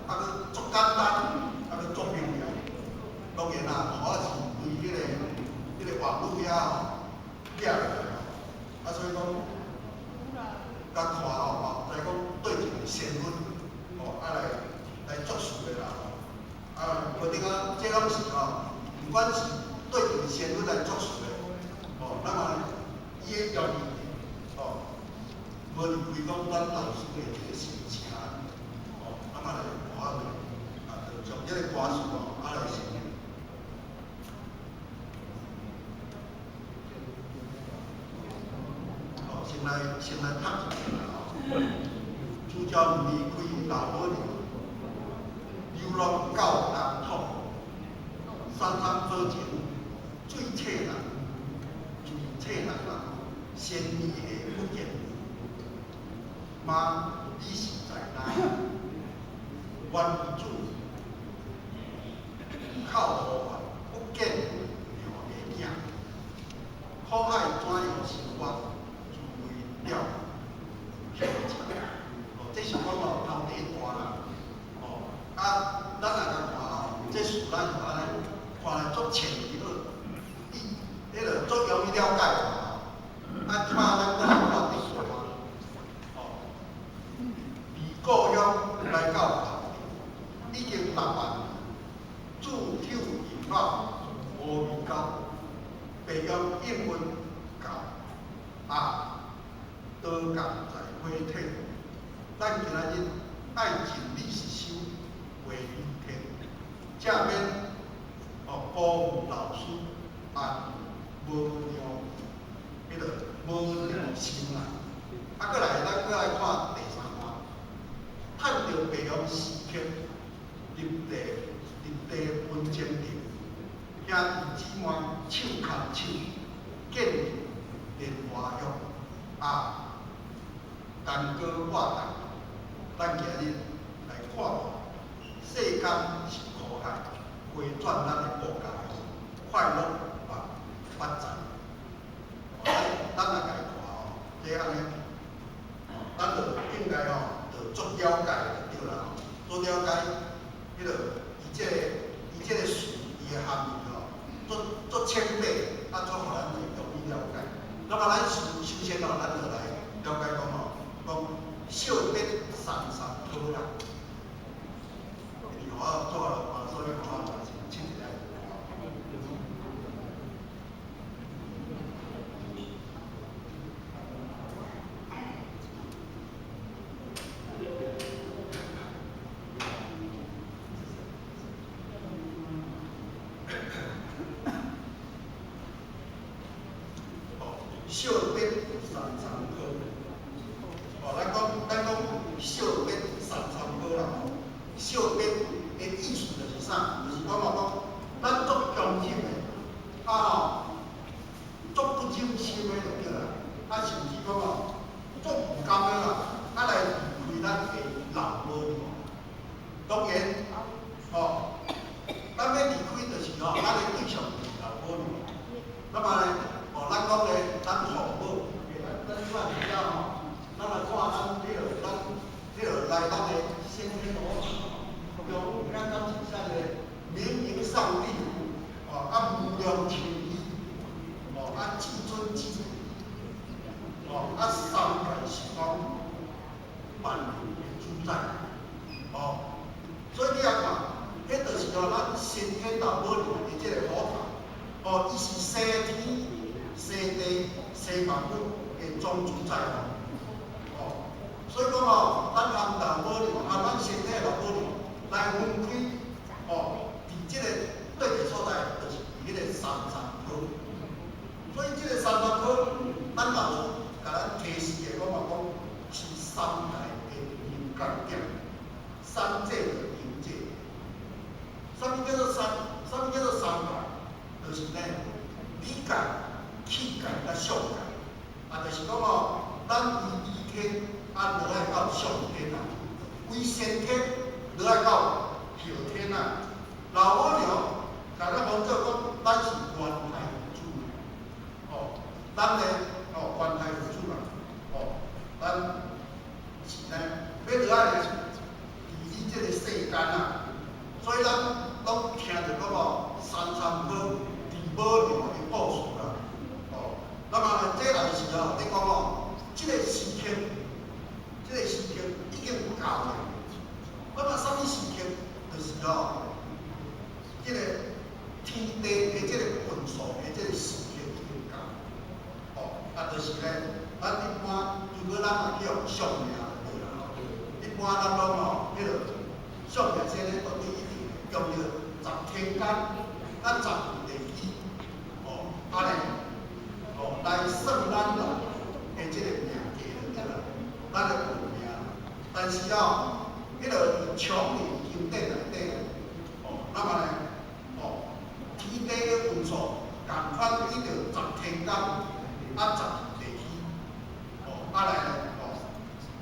Speaker 8: 啊，阁足简单，啊，阁足明了。当然啦，我是对彼个网路遐吼寄落来吼，啊，所以讲，共看吼，嘛毋知讲对一个仙女吼，啊来作事的啦吼，啊，无定啊，这拢是吼，毋管是对一个仙女来作事的，吼，那么伊的用意，吼，无离开讲咱老师的这个心情，吼，那么来我啊，就将这个歌词吼，啊来写。先来读一下啦吼。主教离开老母娘，流浪到南土，三餐好情，水切人，水切人啦，仙女的不见。妈，你是在哪？原主靠予我不见娘的影，苦海怎样生活？了，哦，这是讲哦，头第一段啦，哦，啊，咱若共看吼，這事咱就按呢看來足淺而易，彼個足容易了解吼。啊，這擺咱閣來看第四段，哦，離故鄉來到頭，已經6萬，子丑寅卯無味溝，白用應運教啊，刀共在火體。咱今仔日愛盡力是修話語天，才免哦辜負老師啊無量彼個無量心啦。啊，閣來咱閣來看第三段，趁著白羊時刻，入地入地分前定，兄弟姊妹手牽手，建立蓮華鄉啊，干戈化大。咱今日來看，世間是苦海，回轉咱的國家，快樂萬發展。咱來來看吼，這按呢，咱就應該吼，就足了解就對啦吼，足了解彼個伊這個詞伊的含義吼，足足淺白，啊，足予咱會容易了解。那麼咱首先吼，咱就來了解講吼，講惜別三三抱啦。你予我做啊，所以我嘛是請一下。哦，惜別三三抱。哦，咱講惜別三三抱啦吼，惜別的意思就是啥？就是講哦，講咱足恭敬的，啊吼，足不忍心的就對啦，啊甚至講哦，足毋甘的啦，啊來離開咱的老母娘。當然，吼，咱欲離開就是吼，咱的對象就是老母娘。那麼呢，哦，咱講咧，咱父母，咱這擺伫遮吼，咱來看咱彼個咱彼個來咱的先天羅中咱敢是啥個明明上帝，哦，啊無量慈悲，哦，啊至尊至哦，啊三界十方萬有的主宰，哦，所以你來看，彼就是哦，咱先天老母娘的這個佛塔，哦，伊是西天、西地、西萬物的總主宰哦，哦，所以講哦，咱含老母娘，含咱先天老母娘來分開，哦，佇這個對個所在，就是佇彼個三三抱。所以這個三三抱，咱老師共咱提示的講嘛講，是三界的臨界點，三界的臨界。啥物叫做三？啥物叫做三界？就是呢，理界、器界佮相界。啊，就是講哦，咱為離天啊，落來到上天啊；為先天落來到後天啊。老母娘共咱講做講，咱是元胎父子，哦，咱呢，哦，元胎父子啊，哦，咱是呢，欲落來治理這個世間啊，所以咱攏聽著講哦，三三抱治母娘的故事啦，哦，那麼呢，這也是哦，你講哦，這個時刻，這個時刻已經到了。那麼啥物時刻？就是哦，這個天地的這個運數的這個時刻已經到。哦，啊，就是咧，咱一般如果咱嘛去予相命就對啦吼。一般咱攏吼，彼個相命先生都一定用著十天干，咱十二地支，哦，按呢，哦，來算咱人的這個命格就對啦，咱的運命。但是哦，彼個佇常年經典內底，哦，那麼呢，哦，天地的運數仝款依著十天干，啊十二地支，哦，啊來呢，哦，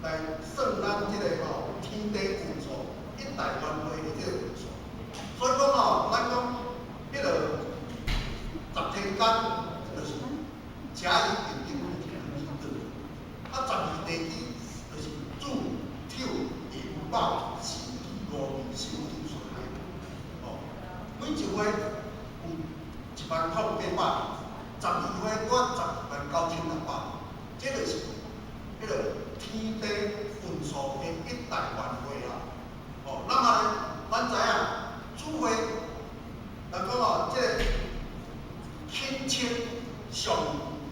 Speaker 8: 來算咱這個吼天地運數一代輪迴的這個運數。所以講吼，咱講彼個十天干就是甲乙丙丁戊己庚，啊十二地支就是子丑寅卯辰巳午未申酉戌亥，哦，每一岁有10,800，12岁拄129,600，这就是彼个天地运数的一大原会啦。哦，那么呢，咱知影主会，人讲哦，这个亲戚上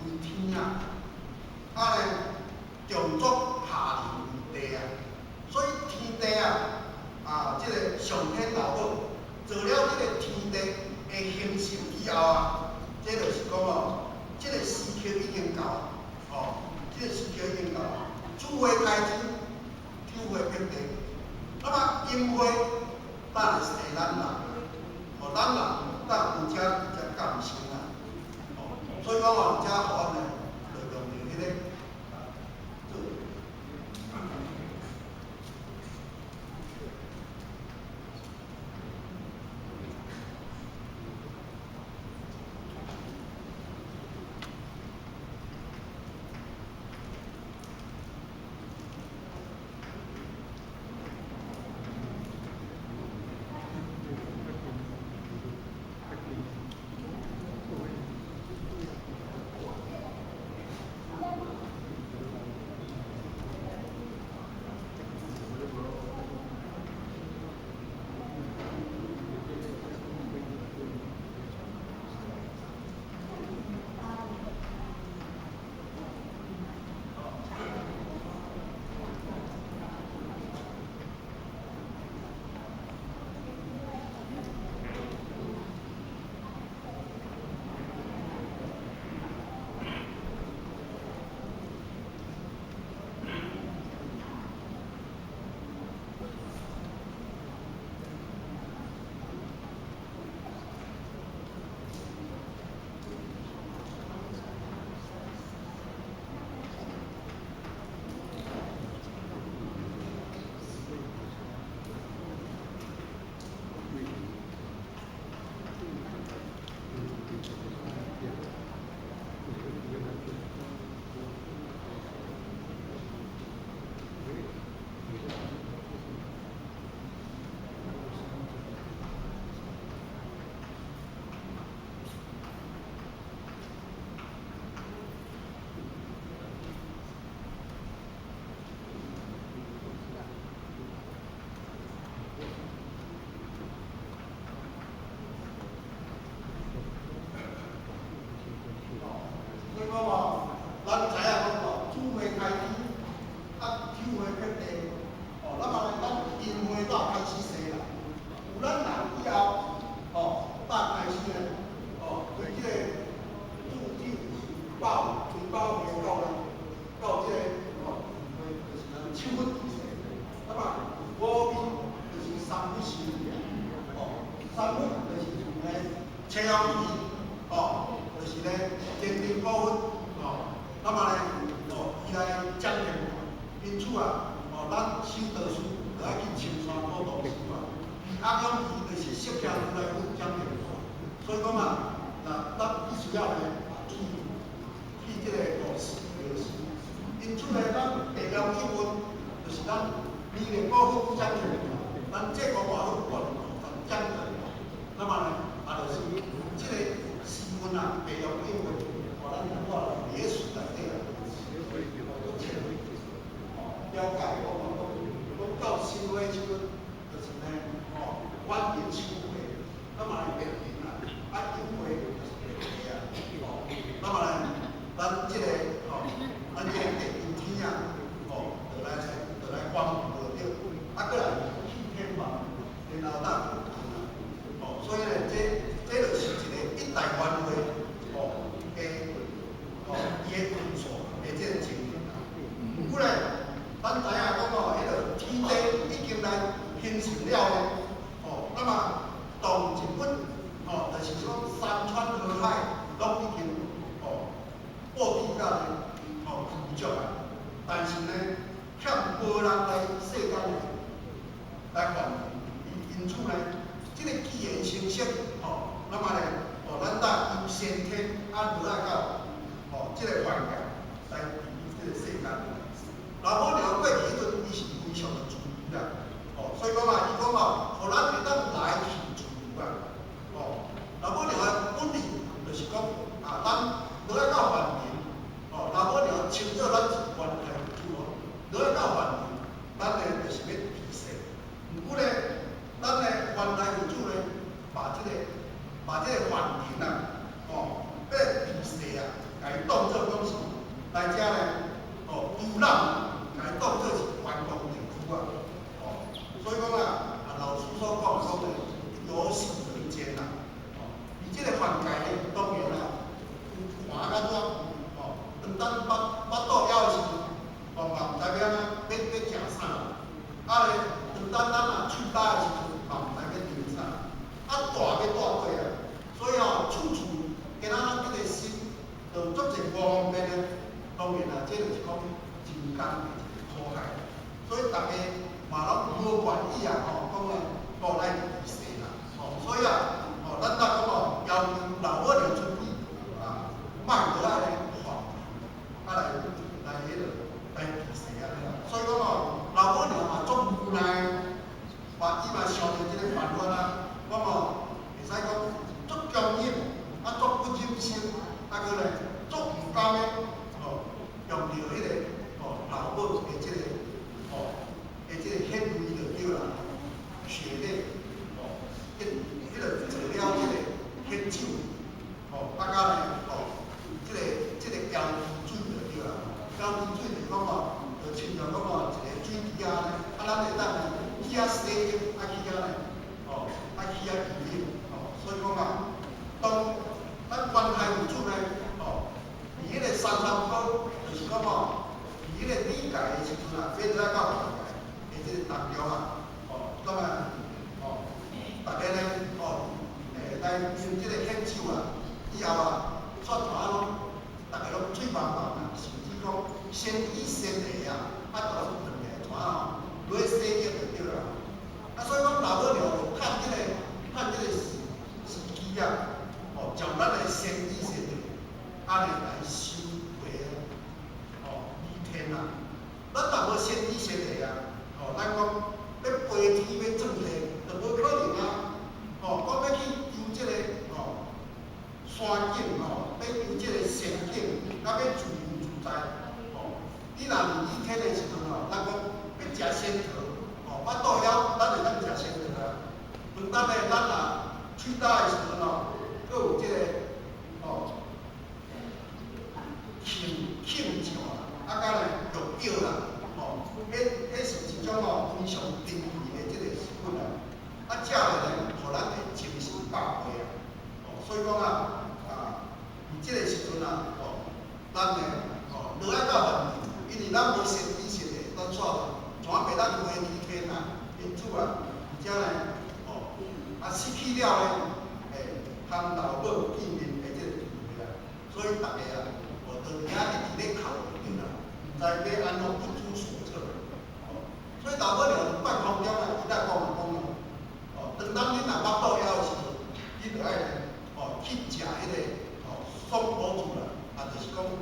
Speaker 8: 为天啊，啊咧，重作下人为地啊，所以天地啊，啊，这个上天老母做了这个天地的形成以后啊，这就是讲哦，这个时刻已经到，哦，这个时刻已经到，主会开天，天会辟地，那么阴会咱会生咱人，哦，咱人咱有遮才感情啊，哦，所以讲哦，遮予阮呢，就用着彼个做。所以讲哦，咱知影讲哦，主会开天，啊，天会辟地，哦，那么咱阴会才开始生啦。有咱人以后，哦，才开始呢，哦，对这个主体包追包会到咧，到这个哦，就是咱手佛之势。那么五味就是三不修，哦，三不就是像咧青阳鱼，哦。就是咧，坚定股份，哦，那么咧，哦，伊来讲解，因此啊，哦，咱修道士就爱去青山普渡寺啊，阿勇伊就是释迦如来佛讲电话，所以讲啊，那咱必须要咧去这个五寺庙寺，因此咧，咱地量应运就是咱弥勒古佛讲电话，咱这个外佛讲电话，那么咧，啊，就是这个。时运啊，地量应运，互咱看伫咧时内底啊，了解讲讲讲到收尾时阵，就是呢，哦，远离手会，那么来变平啊，啊，阴会就是变地啊，哦，那么呢，咱这个哦，咱这个地球天啊，哦，就来光无对，啊，阁来去天嘛，然后咱哦，所以呢，这就是一个一大原会哦的哦伊的运数的这个情形啦。毋过咧，咱知影讲哦，彼个天地已经来形成了咧，哦，那么动植物哦，就是讲山川河海拢已经哦布置甲咧哦具足啊，但是呢，欠无人来世间来还，因此呢，这个机缘成熟，哦，那么呢，哦，咱搭由先天啊落来到哦这个环境来治理这个世间。老母娘过去彼阵，伊是非常的自由啦，哦，所以讲啊，伊讲哦，予咱会当来去自由啊，用這個獻酒啊，以後啊，煞怎啊攏，逐家攏喙茫茫啊，甚至講先醫先下啊，啊，就攏斷來怎啊吼，落去洗浴就對啦。啊，所以講老母娘就趁這個趁這個時時機啊，哦，將咱的先醫先下，按呢來修為哦，彌天啊。咱若無先醫先下啊，哦，咱講欲飛天欲轉地，就無可能啊。哦，講欲去求這個哦山景吼，欲求這個仙境，啊欲自由自在，哦，你若佇雨天的時陣吼，咱講欲食仙桃，哦，腹肚枵，咱會當食仙桃啊。飯當呢，咱若喙焦的時陣吼，閣有這個哦，罄罄石啊，啊佮呢玉表啦，哦，彼彼是一種吼非常珍貴的這個食物啊。啊，食落呢，予咱會精神百倍啊！哦，所以講啊，啊，佇這個時陣啊，哦，咱呢，哦，落來到凡間，因為咱無先知識的，咱煞怎袂當飛天啊？因此啊，而且呢，哦，啊失去了呢，欸，和老母見面的這個機會啊，所以逐家啊，哦，就佇遐一直咧哭就對啦，毋知欲按怎不知所措。哦，所以老母娘佇半空中啊，伊才講講哦，當當恁若腹肚枵的時陣，你就愛哦去食彼個哦爽果子啦，啊，就是講有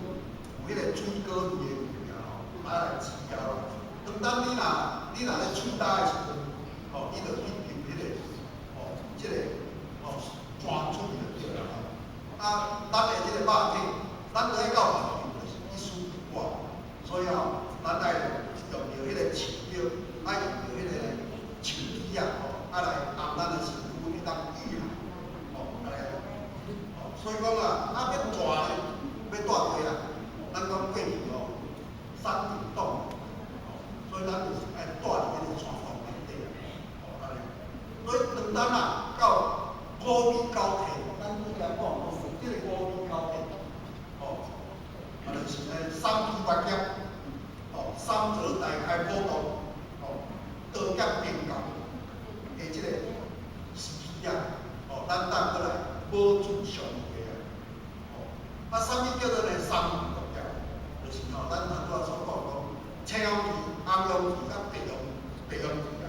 Speaker 8: 彼個水果味的物件吼，啊來治療啦。當當你若咧喙焦的時陣，哦，你就去啉彼個哦，這個哦泉水就對啦。啊，咱的這個肉體，咱愛到凡間就是一絲不掛，所以吼，咱愛用著彼個樹葉，愛用著彼個樹枝啊，吼，啊來頷咱的身軀會當愈合，吼，按呢。哦，所以講啊，啊欲蹛呢，欲蹛地啊，咱講過去吼，山頂洞，哦，所以咱就是愛蹛佇彼個山洞內底啊，哦，按呢。所以當咱啊到五味交替，咱拄才講講這個五味交替，哦，啊就是呢三披八劫，哦，三澤大開普度，哦，道劫定教的這個時期啊，哦，咱等過來母子相會啊，哦，啊，啥物叫做呢三途六劫？就是吼，咱頭拄仔所講講，青陽期、紅陽期佮白陽白陽期啊。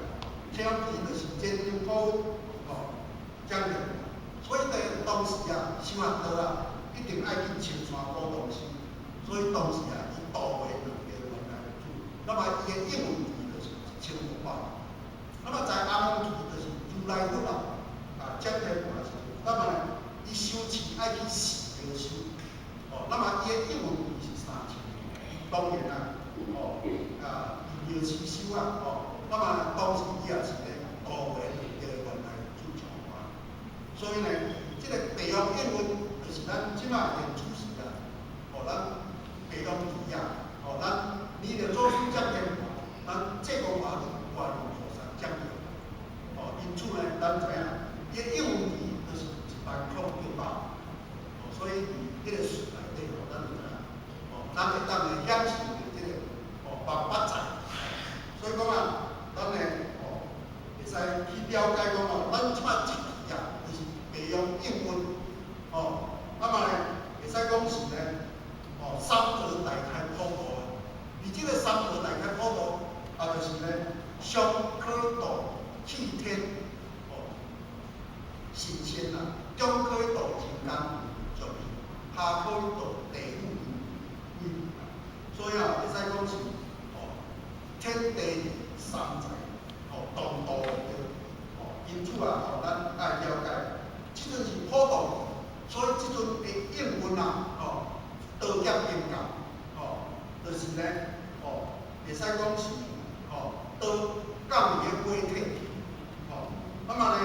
Speaker 8: 青陽期就是真言普哦講的，所以呢，當時啊，修行道啊，一定愛去青山古道修，所以當時啊，伊度化兩個原來主，那麼伊的應運期就是1500，那麼在紅陽期就是如來佛啊，啊，講天盤時陣，那麼呢，伊修持愛去寺廟修，哦，那麼伊的應運期是3000，當然啊，哦，啊，伊廟寺修啊，哦，那麼當時伊也是咧度化兩個原來主上話，所以呢，這個白陽應運就是咱這擺現主時啊，哦，咱白陽期啊，哦，咱你著祖師接天盤，咱這個法觀音菩薩接天，哦，因此呢，咱知影，伊的應運期就是10800，哦，所以佇彼個時內底吼，咱就知影，哦，咱會當來享受著這個哦萬八載，所以講啊，咱呢哦會使去了解講哦，咱這擺這期啊，就是白陽應運，哦，那麼呢，會使講是呢，哦，三澤大開普度啊，而這個三澤大開普度，啊，就是呢，上可度去天，哦，神仙啊，中可以度人間上面，下可以度地府鬼，所以啊，會使講是哦，天地三才哦同度的哦，因此啊，哦，咱愛了解，這陣是普度，所以這陣的應運啊，哦，道劫定教，哦，就是呢，哦，會使講是哦，道降佇個鬼體，哦，那麼呢，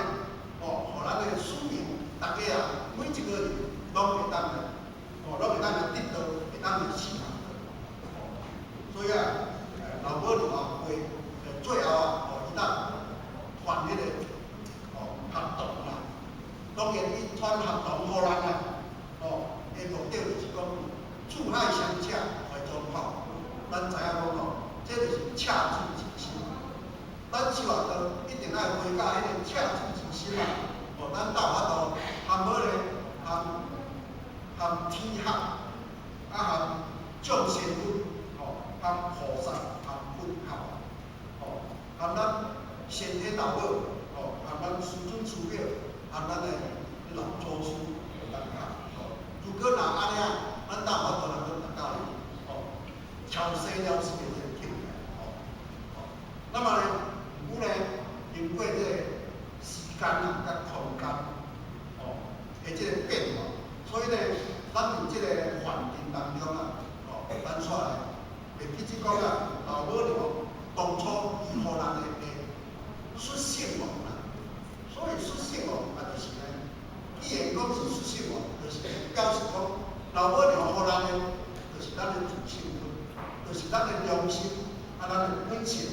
Speaker 8: 哦，予咱的使命，逐家啊，每一個人攏會當來，哦，攏會當來得道，會當來修行道，哦，所以啊，老母娘啊，話，最後啊，哦，伊當傳彼個，哦，學堂啦，當然伊傳學堂予人啊，哦，的目的就是講，四海相赤，懷中炮，咱知影講吼，這就是赤子之心。咱修行道一定愛回到彼個赤子之心啊！哦，咱才有法度含含天合，啊含眾仙佛，吼，含菩薩，含佛合，吼，含咱先天老母，吼，含咱師尊師表，含咱的老祖師會當合，吼。如果若按呢啊，咱才有法度來閣達到，吼，超生了死的這个境界，吼，吼。那麼呢，毋過呢，經過這個時間啊，佮空間，吼，的這个變化，所以呢，咱佇這個環境當中啊，吼，咱煞來會記得講啊，老母娘當初伊予咱的術性王啦，所以術性王啊，就是呢，既然講是術性王，就是表示講老母娘予咱的，就是咱的自性，就是咱的良心，啊，咱的本性，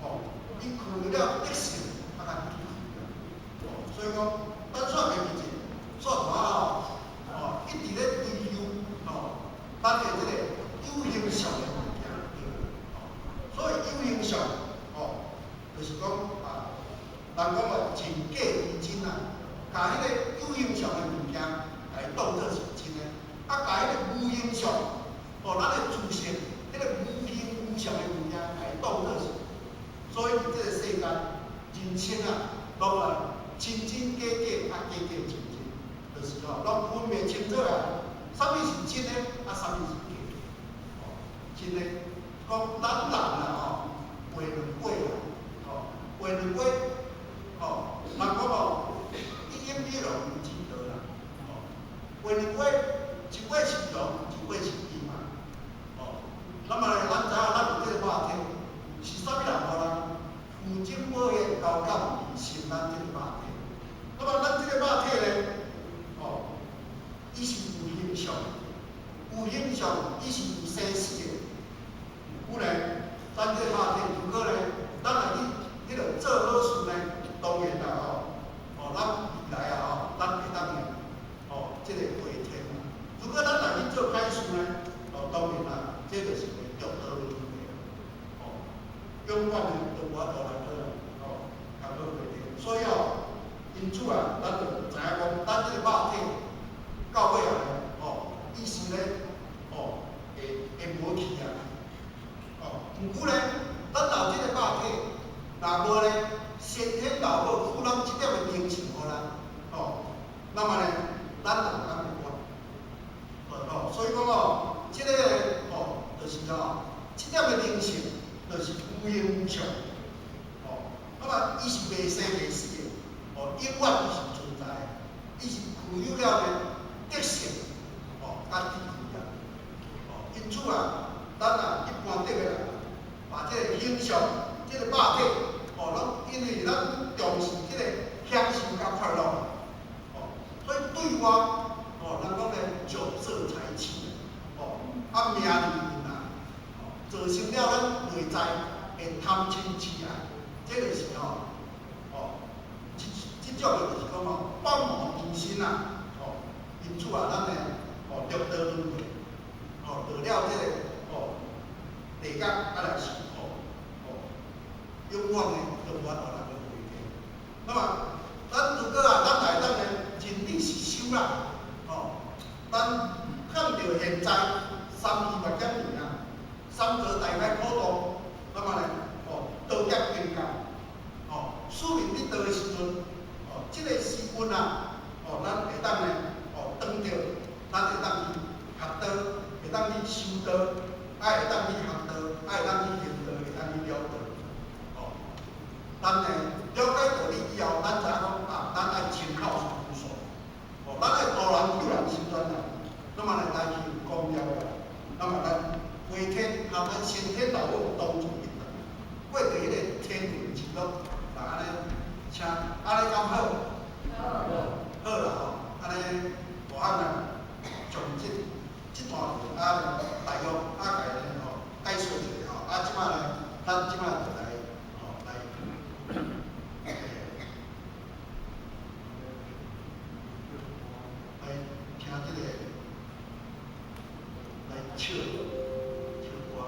Speaker 8: 吼，伊具了德性，啊，佮智慧啊，所以講，咱煞袂記住，煞大吼，吼，一直咧追求，吼，咱的這個有形相的物件，對，吼，所以有形相，吼，就是講啊，人講話真假為真啊，共彼个有形相的物件，共伊當做是真的，啊，共彼个無形相，吼，咱的自性，彼个無形無相的物件，共伊當做是，所以佇這個世間，人生啊，攏啊真真假假，啊假假真真，就是吼，攏分袂清楚啊，啥物是真的，啊，啥物是假的，吼，真的，講咱人啊吼，畫兩畫啊，吼，畫兩畫，吼，人講吼，一陰一陽之道啦，吼，畫兩畫，一畫是陽，一畫是陰嘛，吼，那麼呢，咱知影咱有這個肉體，是啥物人予咱？父精母血交感而生咱這個肉體。那麼咱這個肉體呢，吼，伊是有形相，有形相，伊是有生死的。有呢，咱這個肉體如果呢，咱若去彼个做好事呢，當然啦吼，哦，咱未來啊吼，咱會當呢，吼，這個回天。如果咱若去做歹事呢，哦，當然啦，這就是會六道輪迴，吼，永遠呢都無法度來去，吼，共去回天。所以哦，因此啊，咱就知影講，咱這個肉體到尾啊，吼，伊是咧，吼，會無去啊，吼，毋過呢，咱有這個肉體，若無呢，先天老母賦咱這點的靈性予咱，吼，那麼呢，咱就敢會管，吼，所以講哦，這個吼，就是哦，這點的靈性，就是無形無相，吼，那麼伊是袂生袂死的，吼，永遠伊是存在的，伊是具有了呢德性，吼，佮智慧啊，吼，因此啊，咱啊一般的人，把這個形象，這個肉體，吼，攏因為咱重視這個享受佮快樂，吼，所以對外，吼，人講咧酒色財氣，吼，啊名利啊，吼，造成了咱內在的貪嗔癡愛，這個是吼，吼，這種的就是講吼，百魔纏身啊，吼，因此啊，咱呢，吼，六道輪迴，吼，落了這個，吼，地獄啊來受苦，吼，永遠呢都無法度來去回天。那麼，咱如果啊，咱來當呢，人力是修啦，吼，咱看著現在三二百減年啊，三則大海普渡，那麼呢，吼，道業境界，吼，宿命佇倒的時陣，吼，這個時運啊，吼，咱會當呢，吼，當著，咱會當去學道，會當去修道，啊，會當去學道，啊，會當去行道，會當去了道，吼，咱呢了解道理以後，咱知影講啊，咱愛親口輸數，吼，咱愛渡人救人心轉來，那麼呢來行功業啊，那麼咱回天含咱先天老母同住一堂，過佇彼個天倫之樂，若按呢，請按呢敢好？好啦吼，按呢大漢啊，將這段啊大約啊共伊吼解說一下吼，啊這擺呢，咱這擺就來吼來，來聽這個來唱唱歌。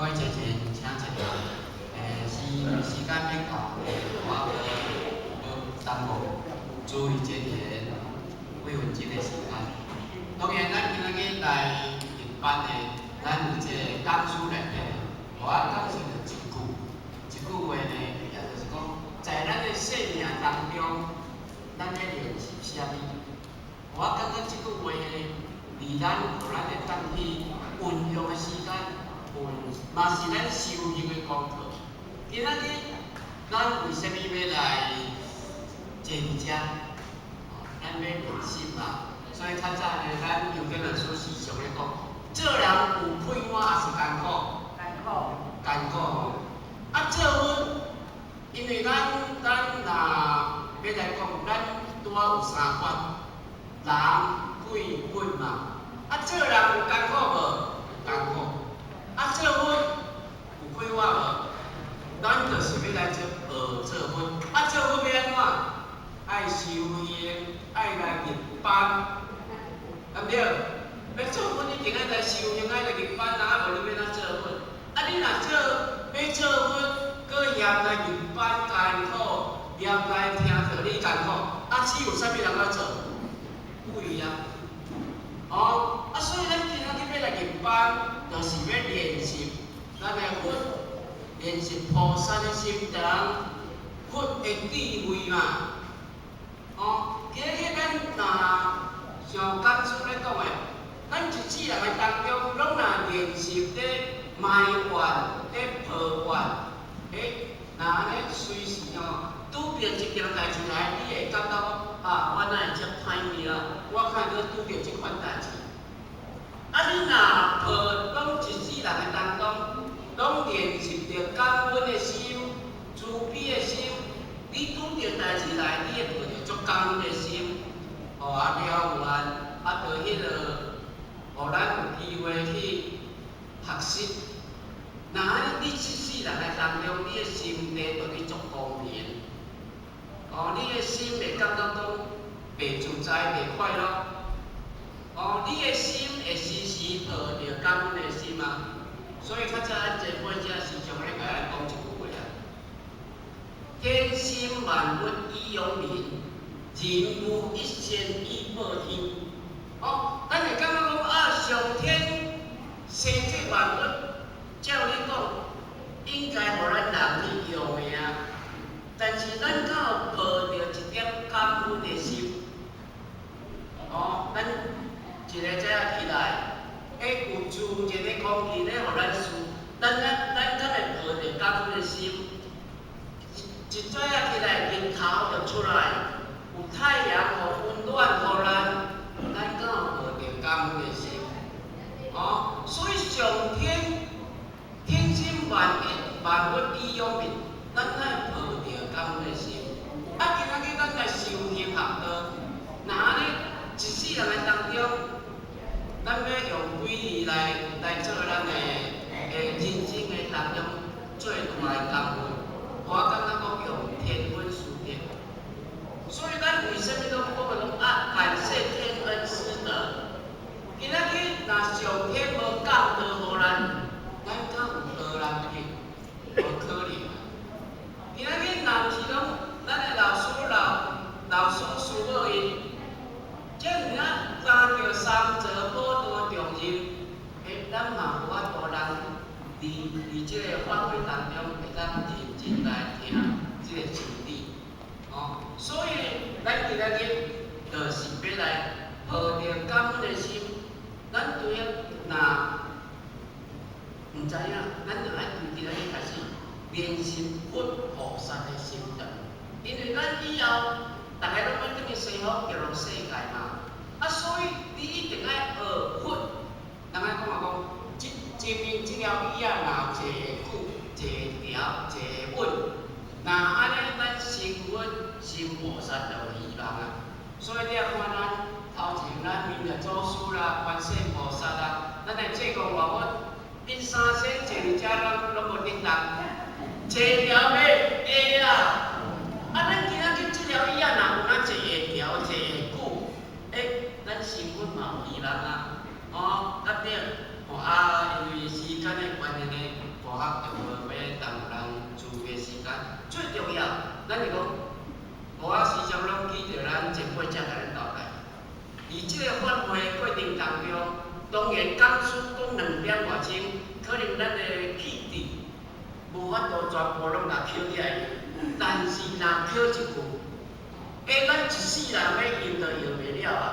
Speaker 6: 各位姐姐，請坐下。時間欲到，我無耽誤，注意這個幾分鐘的時間。當然，咱今仔日來一般的，咱有這個講師內底，予我講述著一句，一句話呢，也就是講，在咱的生命當中，咱咧練習啥物？我感覺這句話呢，佇咱予咱會當去運用的時間，嘛是咱修行的功課。今仔日，咱為啥物欲來坐佇遮？咱欲練習嘛。所以較早呢，咱尤建老師時常咧講，做人有快活抑是艱苦？
Speaker 7: 艱苦。
Speaker 6: 艱苦吼。啊，做佛，因為咱若欲來講，咱拄仔有三款，人、鬼、佛嘛。啊，做人有艱苦無？艱苦。啊，做佛有快活無？咱就是欲來做學做佛。啊，做佛欲按怎？愛修行，愛來入班，對毋對？欲做佛一定愛來修行，愛來入班啊，無你欲按怎做佛？啊，你若做欲做佛，閣嫌來入班艱苦，嫌來聽道理艱苦，啊，只有啥物人來做？鬼啊！哦，啊，所以咱今仔日欲來入班，就是欲練習咱的佛，練習菩薩的心腸，佛的智慧嘛。哦，今日咱若像講師咧講的，咱一世人的當中，攏若練習咧埋怨、咧抱怨，欸，若按呢隨時吼，拄著一件代誌來，你會感覺講啊，我哪會遮歹命？我較會閣拄著這款代誌。啊，你若抱攏一世人的當中，攏練習著感恩的心、慈悲的心，你拄著代誌來，你會抱著足感恩的心，哦啊了緣，啊，就彼个，予咱有機會去學習。若按呢，你一世人的當中，你的心地就會足光明。哦，你的心會感覺講袂自在、袂快樂。哦，你的心會時時抱著感恩的心啊。所以較早咱這輩者時常咧共咱講一句話啊：天生萬物以養人，人無一善以報天。哦，咱會感覺講啊，上天生這萬物，照理講應該予咱人去用的啊。但是咱敢有抱著一點感恩的心？哦，咱一个早起來，欸，有自然的空氣咧，予咱吸，咱敢會抱著感恩的心？一早仔起來，日頭就出來，有太陽予溫暖予咱，咱敢有抱著感恩的心？哦，所以上天天生萬一萬物以養民，咱愛抱著感恩的心。啊，今仔日咱來修行學道，若按呢一世人的當中，咱欲用幾字來做咱的人生的當中最大的感恩。我感覺講用天恩師德，所以咱為啥物攏講的攏啊感謝天恩師德？今仔日若上天無降道予咱，咱敢有道人去？無可能啊！今仔日若毋是講咱的老師師母𪜶，遮爾啊擔著三座寶殿的重任，欸，咱嘛無法度人佇這个法會當中會當認真來聽這个真理，哦，所以咱今仔日就是欲來抱著感恩的心，咱對啊，若毋知影，咱就愛對今仔日開始練習佛菩薩的心腸，因為咱以後逐个攏欲轉去西方極樂世界嘛，啊，所以你一定愛學佛。人愛講啊講，這前面這條魚仔若坐久、坐牢、坐穩，若按呢，咱成佛成菩薩就有希望啊。所以你若看咱頭前咱彌勒祖師啦、觀世音菩薩啦，咱的濟公活佛，𪜶三仙坐佇遮攏無振動，坐牢欲會啦。啊，咱今仔日這條魚仔若有哪坐會牢、坐會久，欸，咱成佛嘛有希望啊！哦，對不對？哦啊，因為時間的關係呢，科學就無欲耽誤咱注意時間。最重要，咱是講，我時常攏記著咱前輩者共咱交代。佇這个法會過程當中，當然講師講兩點外鐘，可能咱的氣質無法度全部攏共捡起來，但是若捡一句，欸，咱一世人欲用都用袂了啊！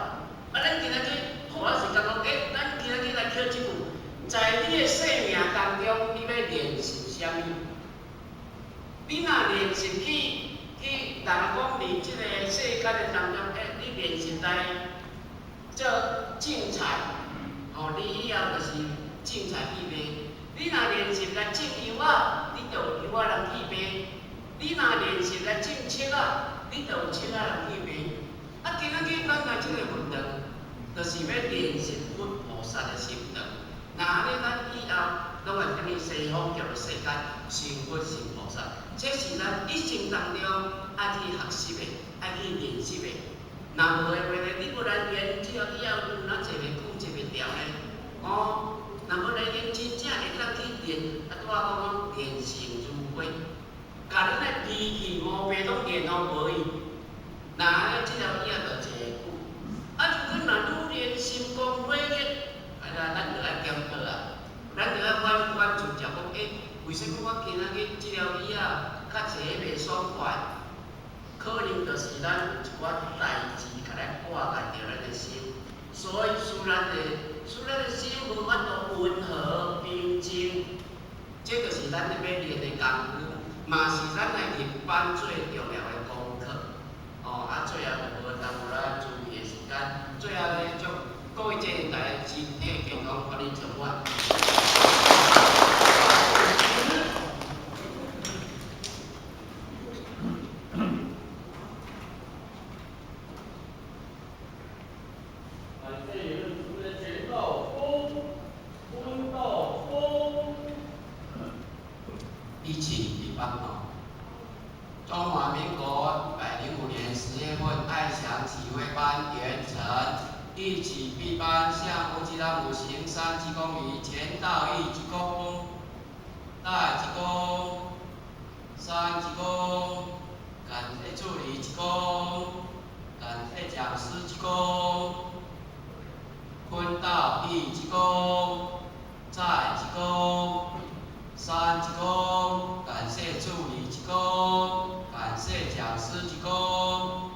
Speaker 6: 啊，咱今仔日，予我是感覺，欸，咱今仔日來捡這句，在你的生命當中，你欲練習啥物？你若練習去，人講佇這个世間的當中，欸，你練習來做種菜，吼，你以後就是種菜去賣。你若練習來種柚仔，你就有柚仔人去賣；你若練習來種柿仔，你就有柿仔人去賣。啊，今仔日咱來這个佛堂，就是欲練習佛菩薩的心腸。若按呢，咱以後攏會轉去西方極樂世界，成佛成菩薩。這是咱一生當中愛去學習的，愛去練習的。若無的話呢，你無來練，這個以後有哪坐袂久，坐袂牢呢？哦，若無來練，真正會當去練，啊，拄仔講講練成如花，共咱的脾氣毛病攏練予無去。若按呢，這了以後就坐會久。啊，如果若愈練心光火熱，啊，咱就愛檢討啊，咱就愛反反思者講，欸，為啥物我今仔日這了以後較坐袂爽快？可能就是咱有一寡代誌共咱掛礙著咱的心，所以使咱的心無法度溫和平靜，這就是咱咧欲練的功夫，嘛是咱來入班最重要的功課。哦，啊，最後就無耽誤咱注意的時間，最後呢，祝各位這一代身體健康，法力充滿。
Speaker 9: 感謝日的乾道風，坤道風。
Speaker 6: 一起禮拜哦。中華民國105年10月份，愛祥啟慧班完成，一起閉班向烏吉拉姆行三鞠躬禮，乾道一鞠躬，大鞠躬，三鞠躬，感謝助理鞠躬，感謝講師鞠躬，坤道一鞠躬，再鞠躬，三鞠躬，感謝助理鞠躬，感謝講師鞠躬。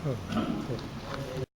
Speaker 10: 好。